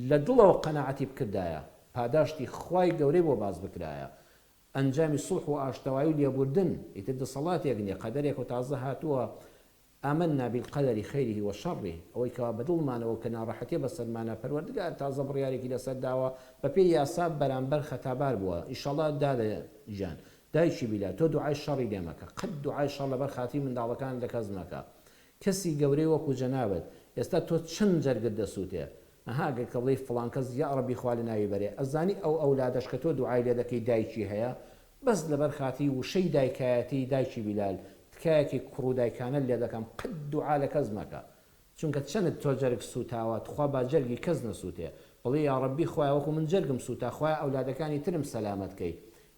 S1: لە دڵەوە قەناعەتی بکردایە پاداشتی خوای گەورەی بۆ باس بکرایە ئەنجامی سوڵح و ئاشتەوایی و لێبوردن، ئیتر دەسەڵاتێک نیە، قەدەرێکە و تازە هاتووە، آمنا بالقدر خیره و شره، ئەوەی کەوا بە دڵمانەوە و کە ناڕەحەتیە بەسەرمانا پەروەردگار تازە بڕیارێکی لەسەر داوە بەپێی یاسا بەرامبەر خەتابار بووە، ئیشەڵا دادە گیان دایکی بیلا تۆ دوعای شەڕی لێ مەکە، قەت دوعای شەڕ لەبەر خاتری منداڵەکانت لە کەس مەکە، کەسی گەورەی وەکو جەنابت ئێستا تۆ چەند جەرگت دەسوتێ ئەها گەر کە بڵێی فڵان کەس یاڕەبی خوا لەناوی بەرێ ئەزانی ئەو ئەولادەش کە تۆ دوعای لێ دەکەی دایکی هەیە بەس لەبەر خاتری وشەی دایکایەتی دایکی بیلال تکایەکی کوڕ و دایکانەت لێ دەکەم قەت دوعا لە کەس مەکە چونکە چەنت تۆ جەرگ سوتاوە تخوا با جەرگی کەس نەسوتێ بڵێ یاڕەبی خوایە وەکو من جەرگم سوتا خوایە ئەولادەکانی ترم سەلامەت کەی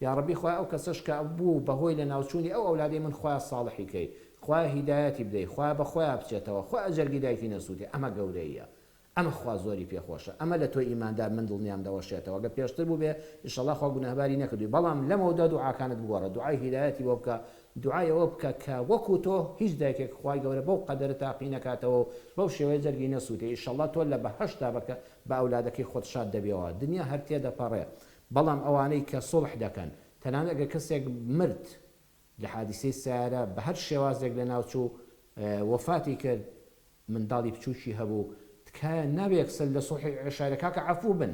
S1: یاڕەبی خوایە ئەو کەسەش کە بوو بەهۆی لەناوچوونی ئەو ئەولادەی من خوایە ساڵحی کەی خوایە هیدایەتی بدەی خوایە بەخۆیا بچێتەوە خوایە جەرگی دایکی نەسوتێ ئەمە گەورەییە ئەمە خوا زۆری پێ خۆشە ئەمە لە تۆی ئیماندار من دڵنیام دەوەشێتەوە گەر پێشتر بووبێ ئیشەڵا خوا گوناهباری نەکردووی بەڵام لەمەودا دوعاکانت بگۆڕە دوعای هیدایەتی بۆ بکە دوعای ئەوە بکە کە وەکو تۆ هیچ دایکێک خوای گەورە بەو قەدەرە تاقی نەکاتەوە و بەو شێوەیە جەرگی نەسوتێ ئیشەڵا تۆ لە بەهەشتا بە بە ئەولادەکەی خۆت شاد دەبیەوە دنیا هەر تێدەپەڕێ بەڵام ئەوانەی کە سوڵح دەکەن تەنانەت گەر کەسێک مرد لە حادیسەی سەیارە بە هەر شێوازێک لەناوچوو وەفاتی کرد منداڵی بچوکی هەبوو تکایە نابێ یەکسەر لە سوڵحی عەشایرە کاکە عەفوو بن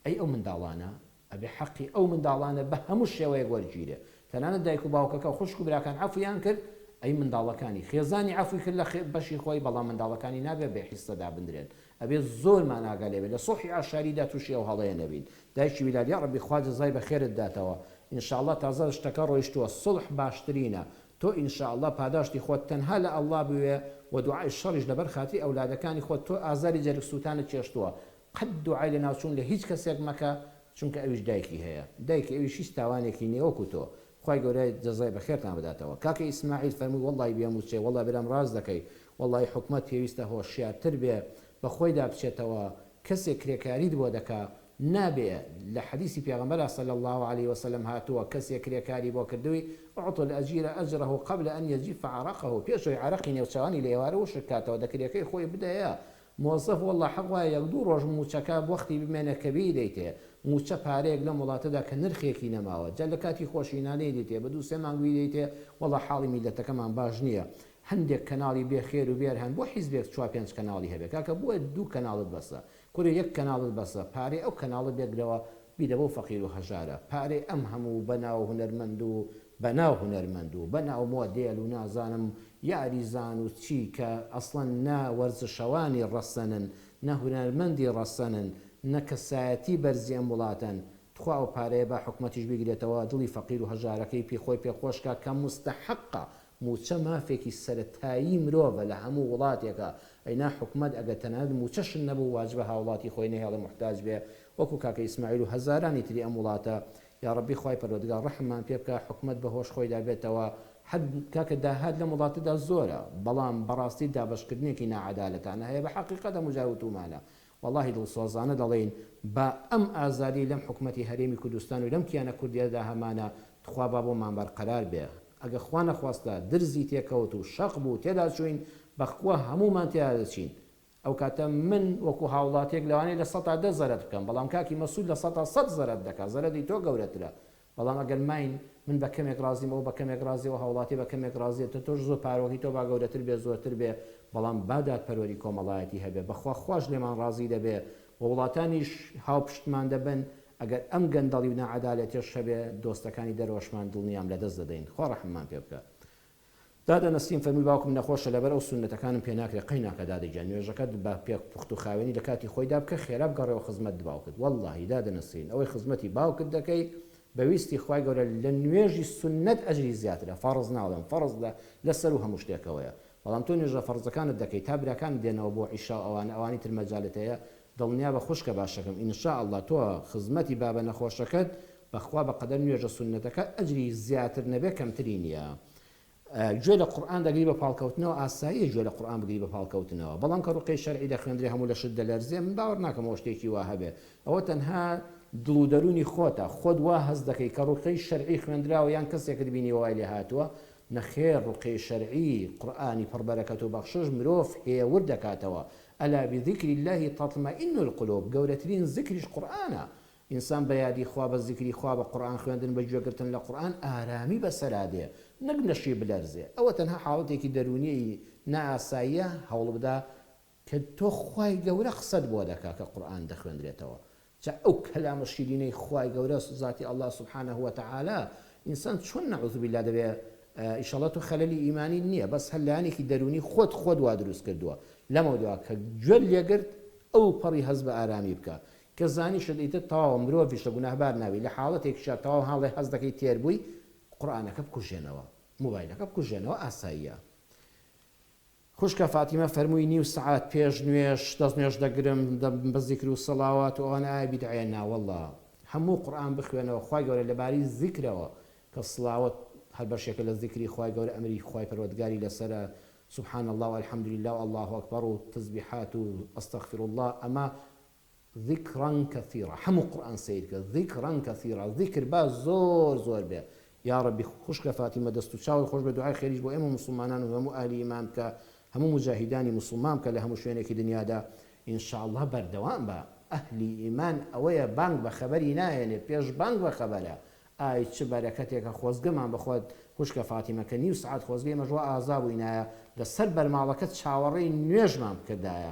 S1: ئەی ئەو منداڵانە ئەبێ حەقی ئەو منداڵانە بە هەموو شێوەیەک وەرگیرێ تەنانەت دایک و باوکەکە و خوشک و براکان عەفویان کرد ئەی منداڵەکانی خێزانی عەفوی کرد لە بەشی خۆی بەڵام منداڵەکانی نابێ بێ حیسە دابندرێن. ئەبێ زۆرمان ئاگا لێ بێ لە سوڵحی عەشایریدا توشی ئەو هەڵەیە نەبین دایکی بیلال یاڕەبی خوا جەزای بەخێرت داتەوە ان شاءاللە تازە شتەکە ڕۆیشتووە سوڵح باشترینە تۆ ان شاءاللە پاداشتی خۆت تەنها لە اللە بوێ وە دوعای شەڕیش لەبەر خاتری ئەولادەکانی خۆت تۆ ئازاری جەرگ سوتانت چێشتووە قەت دوعای لەناوچوون لە هیچ کەسێک مەکە چونکە ئەویش دایکی هەیە دایکی ئەویش هیچ تاوانێکی نیە وەکو تۆ خوای گەورە جەزای بەخێرتان بداتەوە کاکە ئیسماعیل فەرمووی وەڵڵاهی بێ مووچەی وەڵڵا برام ڕاست دەکەی وەڵڵاهی حکومەت پێویستە هۆشیارتر بێ بەخۆیدا بچێتەوە کەسێک کرێکاریت بۆ دەکا نابێ لە حەدیسی پێغەمبەرا صلی اللە علیە وسلم هاتووە کەسێک کرێکاری بۆ کردووی اعطوا الاجیر اجره قبل ان یجف عرقه پێش ئەوەی عەرەقی نێوچاوانی لە ئێوارە وشک کاتەوە دە کرێکەی خۆی بدەیە مۆزەف وەڵا حەق وایە یەک دوو ڕۆژ موچەکە وەختی بمێنێ کە بیدەیتێ موچە پارەیەک لەم وڵاتەدا کە نرخێکی نەماوە جا لە کاتی خۆشی نا نەیدەیتێ بە دوو سێ مانگ بیدەیتێ وەڵا حاڵی میللەتەکەمان باش نیە هەندێک کەناڵی بێ خێر و بێر هەن بۆ حیزبێک چوار پێنج کەناڵی هەبێ کاکە بۆ دوو کەناڵت بەسە کورە یەک کەناڵت بەسە پارەی ئەو کەناڵە بێگرەوە بیدە بەو فەقیر و هەژارە پارەی ئەم هەموو بەناو هونەرمەند و بەناو هونەرمەند و بەناو مۆدێل و نازانم یاریزان و چی کە ئەسڵەن نە وەرزشەوانی ڕەسەنن نە هونەرمەندی ڕەسەنن نە کەسایەتی بەرزی ئەم وڵاتەن تخوا ئەو پارەیە با حکومەتیش بیگرێتەوە دڵی فەقیر و هەژارەکەی پی خۆی پێ خۆش کا کە موستەحەقە موچە مافێکی سەرەتایی مرۆڤە لە هەموو وڵاتێکا ئەینا حکومەت ئەگەر تەنانەت موچەشت نەبوو واجبە هاوڵاتی خۆی نەهێڵێ موحتاج بێ وەکو کاکە ئیسماعیل و هەزارانی تری ئەم وڵاتە یاڕەبی خوای پەروەردگار ڕەحممان پێ بکا حکومەت بە هۆش خۆیدا بێتەوە هەر کاکە داهات لەم وڵاتەدا زۆرە بەڵام بەڕاستی دابەشکردنێکی ناعەدالەتانە هەیە بە حەقیقەت هەموو جار وتومانە وەڵاهی دڵسۆزانە دەڵێین با ئەم ئازادیەی لەم حکومەتی هەرێمی کوردستان و لەم کیانە کوردیەدا هەمانە تخوا با بۆمان بەرقەرار بێ ئەگە خوا نەخواستە درزی تێکەوت و شەق بوو تێدا چوین بەخوا هەموومان تێدا دەچین ئەو کاتە من وەکو هاوڵاتیەک لەوانەیە 10% زەرەد بکەم بەڵام کاکی مەسود 100% زەرەد دەکا زەرەدی تۆ گەورەترە بەڵام ئەگەر ماین من بە کەمێک ڕازیم ئەو بە کەمێک ڕازیە و هاوڵاتی بە کەمێک ڕازیە تە تۆش زۆر پارۆکی تۆ با گەورەتر بێ زۆرتر بێ بەڵام با دادپەروەری کۆمەڵایەتی هەبێ بەخوا خواش لێمان ڕازی دەبێ و وڵاتانیش هاوپشتمان دەبن ئەگەر ئەم گەندەڵی و ناعەدالەتیەش هەبێ دۆستەکانی دەرەوەشمان دڵنیام لەدەست دەدەین خوا ڕەحممان پێ بکا. دادە نەسرین فەرمووی باوکم نەخۆشە لەبەر ئەو سوننەتەکانم پێ ناکرێ قەیناکە دادە گیان نوێژەکەت بە پێ پوخت و خاوێنی لە کاتی خۆیدا بکە خێرا بگەڕێوە خزمەت باوکت وەڵڵاهی دادە نەسرین ئەوەی خزمەتی باوکت دەکەی بە ویستی خوای گەورە لە نوێژی سوننەت ئەجری زیاترە فەڕز ناڵێم فەڕز لە لە سەروو هەموو شتێکەوەیە بەڵام تۆ نوێژە فەڕزەکانت دەکەی تا براکانت دێنەوە بۆ عیشا و ئەوانە ئەوانی تر مەجالت هەیە دڵنیابە خوشکە باشەکەم ان شاء اللە تۆ خزمەتی بابە نەخۆشەکەت بەخوا بەقەدەر نوێژە سوننەتەکە ئەجری زیاتر نەبێ کەمتری نیە گوێ لە قورئان دەگری بە پاڵکەوتنەوە ئاساییە گوێ لە قورئان بگری بە پاڵکەوتنەوە بەڵام کە ڕوقیەی شەرعی دەخوێندرێ هەموو لەشت دەلەرزێ من باوەڕ ناکەم ئەوە شتێکی وا هەبێ ئەوە تەنها دڵ و دەروونی خۆتە خۆت وا هەست دەکەی کە ڕوقیەی شەرعی خوێندراوە یان کەسێکت بینیوە وای لێ هاتووە نەخێر ڕوقیەی شەرعی قورئانی پڕ بەرەکەت و بەخشش مرۆڤ هێور دەکاتەوە الا بذکر اللە تطمئن القلوب گەورەترین زکریش قورئانە ئینسان بە یادی خوا بە زیکری خوا بە قورئان خوێندن بە گوێگرتن لە قورئان ئارامی بەسەرا دێ نەک لەشی بلەرزێ ئەوە تەنها حاڵەتێکی دەروونیی نائاساییە هەوڵبدە کە تۆ خوای گەورە قسەت بۆ دەکا کە قورئان دەخوێندرێتەوە جا ئەو کەلامە شیرینەی خوای گەورە زاتی اللە سبحانە وتعالی ئینسان چۆن نعوذ باللە دەبێ ئیشەڵا تۆ خەلەلی ئیمانیت نییە بەس هەر لایەنێکی دەروونی خۆت خۆت وا دروست کردووە لەمەودوا کە گوێت لێگرت ئەو پەڕی هەست بە ئارامی بکە کە زانیشت ئیتر تەواوە مرۆڤیشە گوناهبار نابی لە حاڵەتێکیشا تەواو هاڵێ هەست دەکەی تێر بووی قورئانەکە بکوژێنەوە مۆبایلەکە بکوژێنەوە ئاساییە. خوشکە فاتیمە فەرمووی نیو سەعات پێش نوێژ دەست نوێژ دەگرم دەبم بە زیکر و سەڵاوات و ئەوانە ئایا بیدعەیە ناوەڵا هەموو قورئان بخوێنەوە خوای گەورە لەبارەی زیکرەوە کە سڵاوت هەر بەشێکە لە زیکری خوای گەورە ئەمری خوای پەروەردگاری لەسەرە سبحان اللە و الحمدللە و اللە اکبر و تسبیحات و استغفر اللە ئەمە ذکرا کثیرا هەموو قورئان سەیر کە ذکرا کثیرا ذکر با زۆر زۆر بێ یاڕەبی خوشکە فاتیمە دەست و چاوت خۆش بێ دوعای خێریش بۆ ئێمە موسڵمانان و هەموو ئەهلی ئیمان بکە هەموو موجاهیدانی موسڵمان بکە لە هەموو شوێنێکی دنیادا ان شاء اللە بەردەوام بە ئەهلی ئیمان ئەوەیە بانگ بە خەبەری ناهێنێ پێش بانگ بە خەبەرە ئای چ بەرەکەتێکە خۆزگەمان بەخۆت خوشکە فاتیمە کە نیو سەعات خۆزگە ئێمەش وا ئازا بووینایە لەسەر بەرماڵەکەت چاوەڕێی نوێژمان بکردایە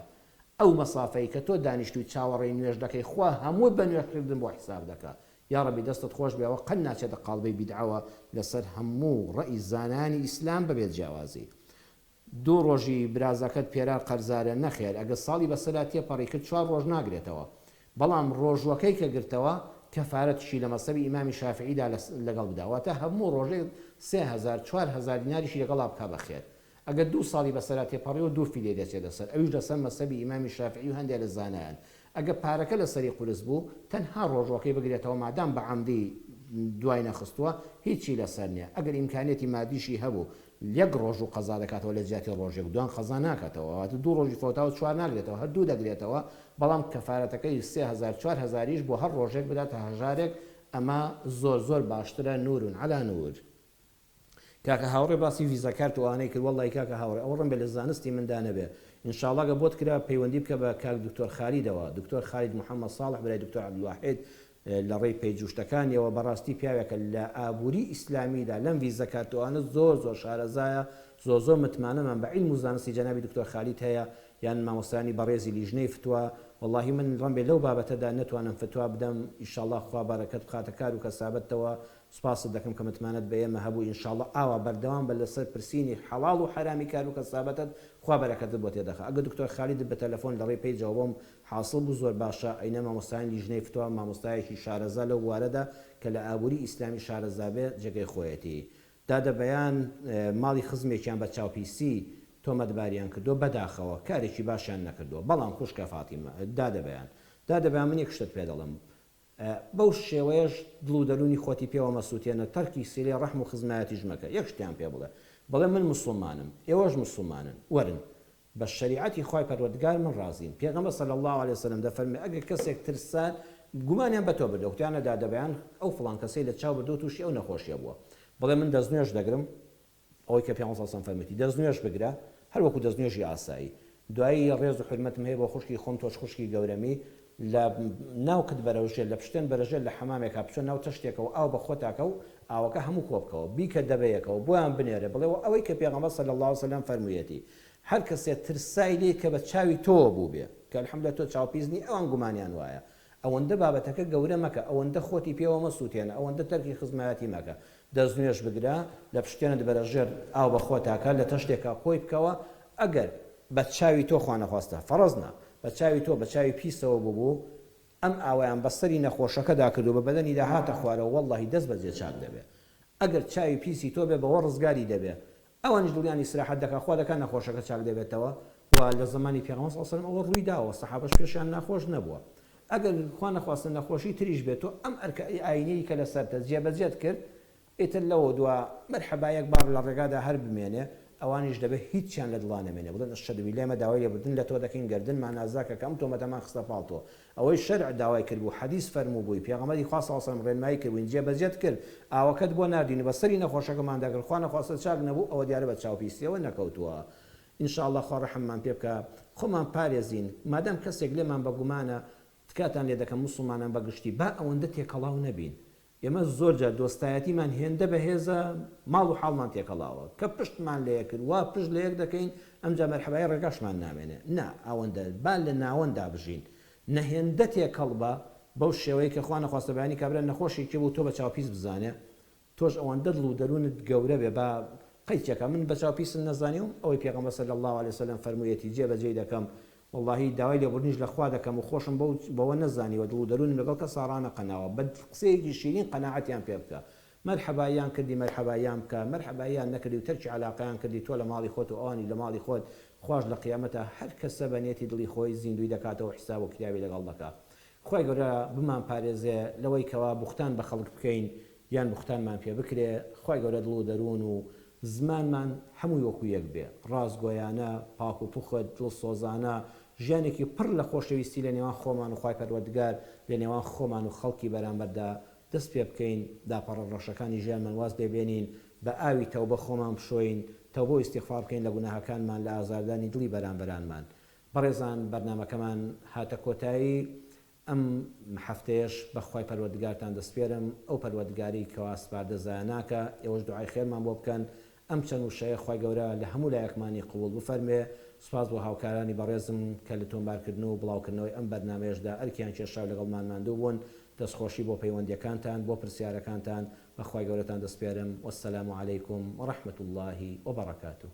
S1: ئەو مەسافەی کە تۆ دانیشتووی چاوەڕێی نوێژ دەکەی خوا هەمووت بە نوێژ کردن بۆ حیساب دەکا یاڕەبی دەستت خۆش بێ ئەوە قەت ناچێتە قاڵبی بیدعەوە لەسەر هەموو ڕەئی زانایانی ئیسلام بەبێ جیاوازی. دوو ڕۆژی برازاکەت پێرار قەرزارە نەخێر ئەگەر ساڵی بەسەرا تێپەڕی کرد چوار ڕۆژ ناگرێتەوە بەڵام ڕۆژوەکەی کە گرتەوە کەفارەتیشی لە مەزهەبی ئیمامی شافعیدا لەگەڵ بدا واتە هەموو ڕۆژێک 3000 4000 دیناریشی لەگەڵا بکا بەخێر ئەگەر دوو ساڵی بەسەرا تێپەڕیەوە دوو فیدەی دەچێتە سەر ئەویش لەسەر مەزهەبی ئیمامی شافعی و هەندێ لە زانایان ئەگەر پارەکە لەسەری قورس بوو تەنها ڕۆژوەکەی بگرێتەوە مادام بە عەمدی دوای نەخستووە هیچی لەسەر نیە ئەگەر ئیمکانیەتی مادیشی هەبوو یەک ڕۆژوو قەزا دەکاتەوە لە جیاتی ڕۆژێک دوان قەزا ناکاتەوە واتە دوو ڕۆژی فەوتاوە چوار ناگرێتەوە هەر دوو دەگرێتەوە بەڵام کەفارەتەکەی 3000 4000یش بۆ هەر ڕۆژێک بداتە هەژارێک ئەمە زۆر زۆر باشترە نور علی نور. کاکە هاوڕێ باسی ڤیزا کارت و ئەوانەی کرد وەڵڵاهی کاکە هاوڕێ ئەوە ڕەنبێ لە زانستی مندا نەبێ ان شاءاللە گەر بۆت کرا پەیوەندی بکە بە کاک دکتۆر خالیدەوە دکتۆر خالید محمد صالح برای دکتۆر عبدالواحید لە ڕێی پەیج و شتەکانیەوە بەڕاستی پیاوێکە لە ئابووری ئیسلامیدا لەم ڤیزا کارت و ئەوانە زۆر زۆر شارەزایە زۆر زۆر متمانەمان بە عیلم و زانستی جەنابی دکتۆر خالید هەیە یان مامۆستایانی بەڕێزی لیژنەی فتوا وەڵاهی من ڕەنبێ لەو بابەتەدا نەتوانم فتوا بدەم ئیشاڵڵا خوا بەرەکەت بخاتە کار و کەسابەتتەوە سوپاست دەکەم کە متمانەت بە ئێمە هەبوو ان شاء اللە ئاوا بەردەوام بە لەسەر پرسینی حەڵاڵ و حەرامی کار و کەسابەتت خوا بەرەکەتت بۆ تێدەخا ئەگەر دکتۆر خالیدت بە تەلەفۆن لەڕێی پەیجەوە بۆم حاسڵ بوو زۆر باشە ئەینا مامۆستایانی لیژنەی فتوا مامۆستایەکی شارەزا لەو بوارەدا کە لە ئابوری ئیسلامی شارەزا بێ جێگەی خۆیەتی دادە بەیان ماڵی خزمێکیان بە چاوپیسی تۆمەتباریان کردووە بەداخەوە کارێکی باشیان نەکردووە بەڵام خوشکە فاتیمە دادە بەیان دادە بەیان من یەک شتت پێ دەڵێم بەو شێوەیەش دڵ و دەروونی خۆتی پێوە مەسووتێنە، تەرکی سیلەی ڕەحم و خزمایەتیش مەکە، یەک شتیان پێ بڵێ، بڵێ من موسڵمانم، ئێوەش موسڵمانن، وەرن بە شەریعەتی خوای پەروەردگار من ڕازیم، پێغەمبەر صلی اللە علیە وسلم دەفەرموێ ئەگەر کەسێک ترسان گومانیان بە تۆ بردەوە، کوتیانە دادە بەیان ئەو فڵان کەسەی لە چاو بردووە تووشی ئەو نەخۆشیە بووە، بڵێ من دەستنوێژ دەگرم، ئەوەی کە پێغەمبەر صلی اللە علیە و سلم فەرموویەتی دەستنوێژ بگرە هەر وەکو دەستنوێژی ئاسایی دوایی ڕێز و حورمەتم هەیە بۆ خوشکی خۆم تۆش خوشکی گەورەمی لە ناوکت بەرەو ژێر لە پشتێن بەرە ژێر لە حەمامێکا بچۆ ناو تەشتێکەوە ئاو بە خۆتاکە و ئاوەکە هەموو کۆ بکەوە بیکە دەبەیەکەوە بۆیان بنێرە بڵێ وە ئەوەی کە پێغەمبەر صلی اللە علیە و سلم فەرموویەتی هەر کەسێ ترسای لێی کە بە چاوی تۆوە بووبێ کە الحمدللە تۆ چاوپیس نی ئەوان گومانیان وایە ئەوەندە بابەتەکە گەورە مەکە، ئەوەندە خۆتی پێوە مەسوتێنە، ئەوەندە تەرکی خزمایەتی مەکە. دەستنوێژ بگرە، لە پشتێنت بەرە ژێر ئاو بە خۆتا کە، لە تەشتێکا کۆی بکەوە، ئەگەر بە چاوی تۆ خوانەخواستە، فەڕز نا، بە چاوی تۆ بە چاوی پیسەوە بووبوو، ئەم ئاوەیان بە سەری نەخۆشەکەدا کرد و بە بەدەنیدا هاتە خوارەوە، وەڵڵاهی دەست بەجێ چاک دەبێ. ئەگەر چاوی پیسی تۆ بێ بەوە ڕزگاری دەبێ. ئەوانیش دڵیان ئیسراحەت دەکا خوا دەکا نەخۆشەکە چاک دەبێتەوە و لە زەمانی پێغەمبەر صلی اللە علیە وسلم ئەوە ڕووی داوە سەحابەش پێشیان ناخۆش نەبووە ئەگەر خوا نەخواستە نەخۆشی تریش بێت تۆ ئەم ئەرکە ئاینیەی کە لەسەرتە جێبەجێت کرد ئیتر لەوە دوا مەرحەبا یەک بار لە ڕێگادا هەر بمێنێ ئەوانیش دەبێ هیچیان لە دڵا نەمێنێ بڵێن اشهد باللە ئێمە داوای لێبوردن لە تۆ دەکەین گەردنمان نازاکە کە ئەم تۆمەتەمان خستە پاڵ تۆ ئەوەی شەرع داوای کردبوو، حەدیس فەرمووبووی، پێغەمبەری خوا صلی اللە علیە وسلم ڕێنمایی کردبووین، جێبەجێت کرد، ئاوەکەت بۆ ناردین و بە سەری نەخۆشەکەماندا کرد، خوا نەخواستە چاک نەبوو، ئەوە دیارە بە چاوپیسیەوە نەکەوتووە. ان شاء اللە خوا ڕەحممان پێ بکا، خۆمان پارێزین، مادام کەسێک لێمان بە گومانە، تکاتان لێ دەکەم موسڵمانان بە گشتی با ئەوەندە تێکەڵاو نەبین، ئێمە زۆر جار دۆستایەتیمان هێندە بەهێزە ماڵ و حاڵمان تێکەڵاوە کە پشتمان لە یەک کرد وا پشت لە یەک دەکەین ئەمجا مەرحەبای ڕێگاشمان نامێنێ نا ئەوەندە با لە ناوەندا بژین نە هێندە تێکەڵ بە بەو شێوەیە کە خوا نەخواستە بەیانی کابرا نەخۆشێکی بوو تۆ بە چاو پیس بزانێ تۆش ئەوەندە دڵ و دەروونت گەورە بێ با قەیچەکە من بە چاو پیسم نەزانیوم ئەوەی پێغەمبەر صلی اللە علیە وسلم فەرموویەتی جێ بەجێی دەکەم وەڵاهی داوای لێبوردنیش لە خوا دەکەم و خۆشم بەو بەوە نەزانیوە دڵ و دەروونم لەگەڵ کەسا ڕانەقەناوە بە قسەیەکی شیرین قەناعەتیان پێ بکە مەرحەباییان کردی مەرحەباییان بکە مەرحەباییان نەکردی و تەرکی عەلاقەیان کردی تۆ لە ماڵی خۆت و ئەوانیش لە ماڵی خۆت خواش لە قیامەتا هەر کەسە بە نیەتی دڵی خۆی زیندووی دەکاتەوە حیساب و کیتابی لەگەڵ دەکا خوای گەورە بمان پارێزێ لەوەی کەوا بوختان بە خەڵک بکەین یان بوختانمان پێ بکرێ خوای گەورە دڵ و دەروون و زمانمان هەمووی وەکو یەک بێ ڕاستگۆیانە پاک و پوخت دڵسۆزانە ژیانێکی پڕ لە خۆشەویستی لە نێوان خۆمان و خوای پەروەردگار لە نێوان خۆمان و خەڵکی بەرامبەردا دەست پێ بکەین لاپەڕە ڕەشەکانی ژیانمان واز لێ بێنین بە ئاوی تەوبە خۆمان بشۆین تەوبە و ئیستیغفار بکەین لە گوناهەکانمان لە ئازاردانی دڵی بەرامبەرانمان بەڕێزان بەرنامەکەمان هاتە کۆتایی ئەم هەفتەیەش بە خوای پەروەردگارتان دەسپێرم ئەو پەروەردگارەی کەوا سپاردە زایە ناکا ئێوەش دوعای خێرمان بۆ بکەن ئەم چەند وشەیە خوای گەورە لە هەموو لایەکمانی قبوڵ بفەرموێ سوپاس بۆ هاوکارانی بەڕێزم کە لە تۆمارکردن و بڵاوکردنەوەی ئەم بەرنامەیەشدا ئەرکیان کێشا و لەگەڵمان ماندوو بوون دەستخۆشی بۆ پەیوەندیەکانتان بۆ پرسیارەکانتان بە خوای گەورەتان دەسپێرم والسلام علیکم ورحمة اللە وبرکاته.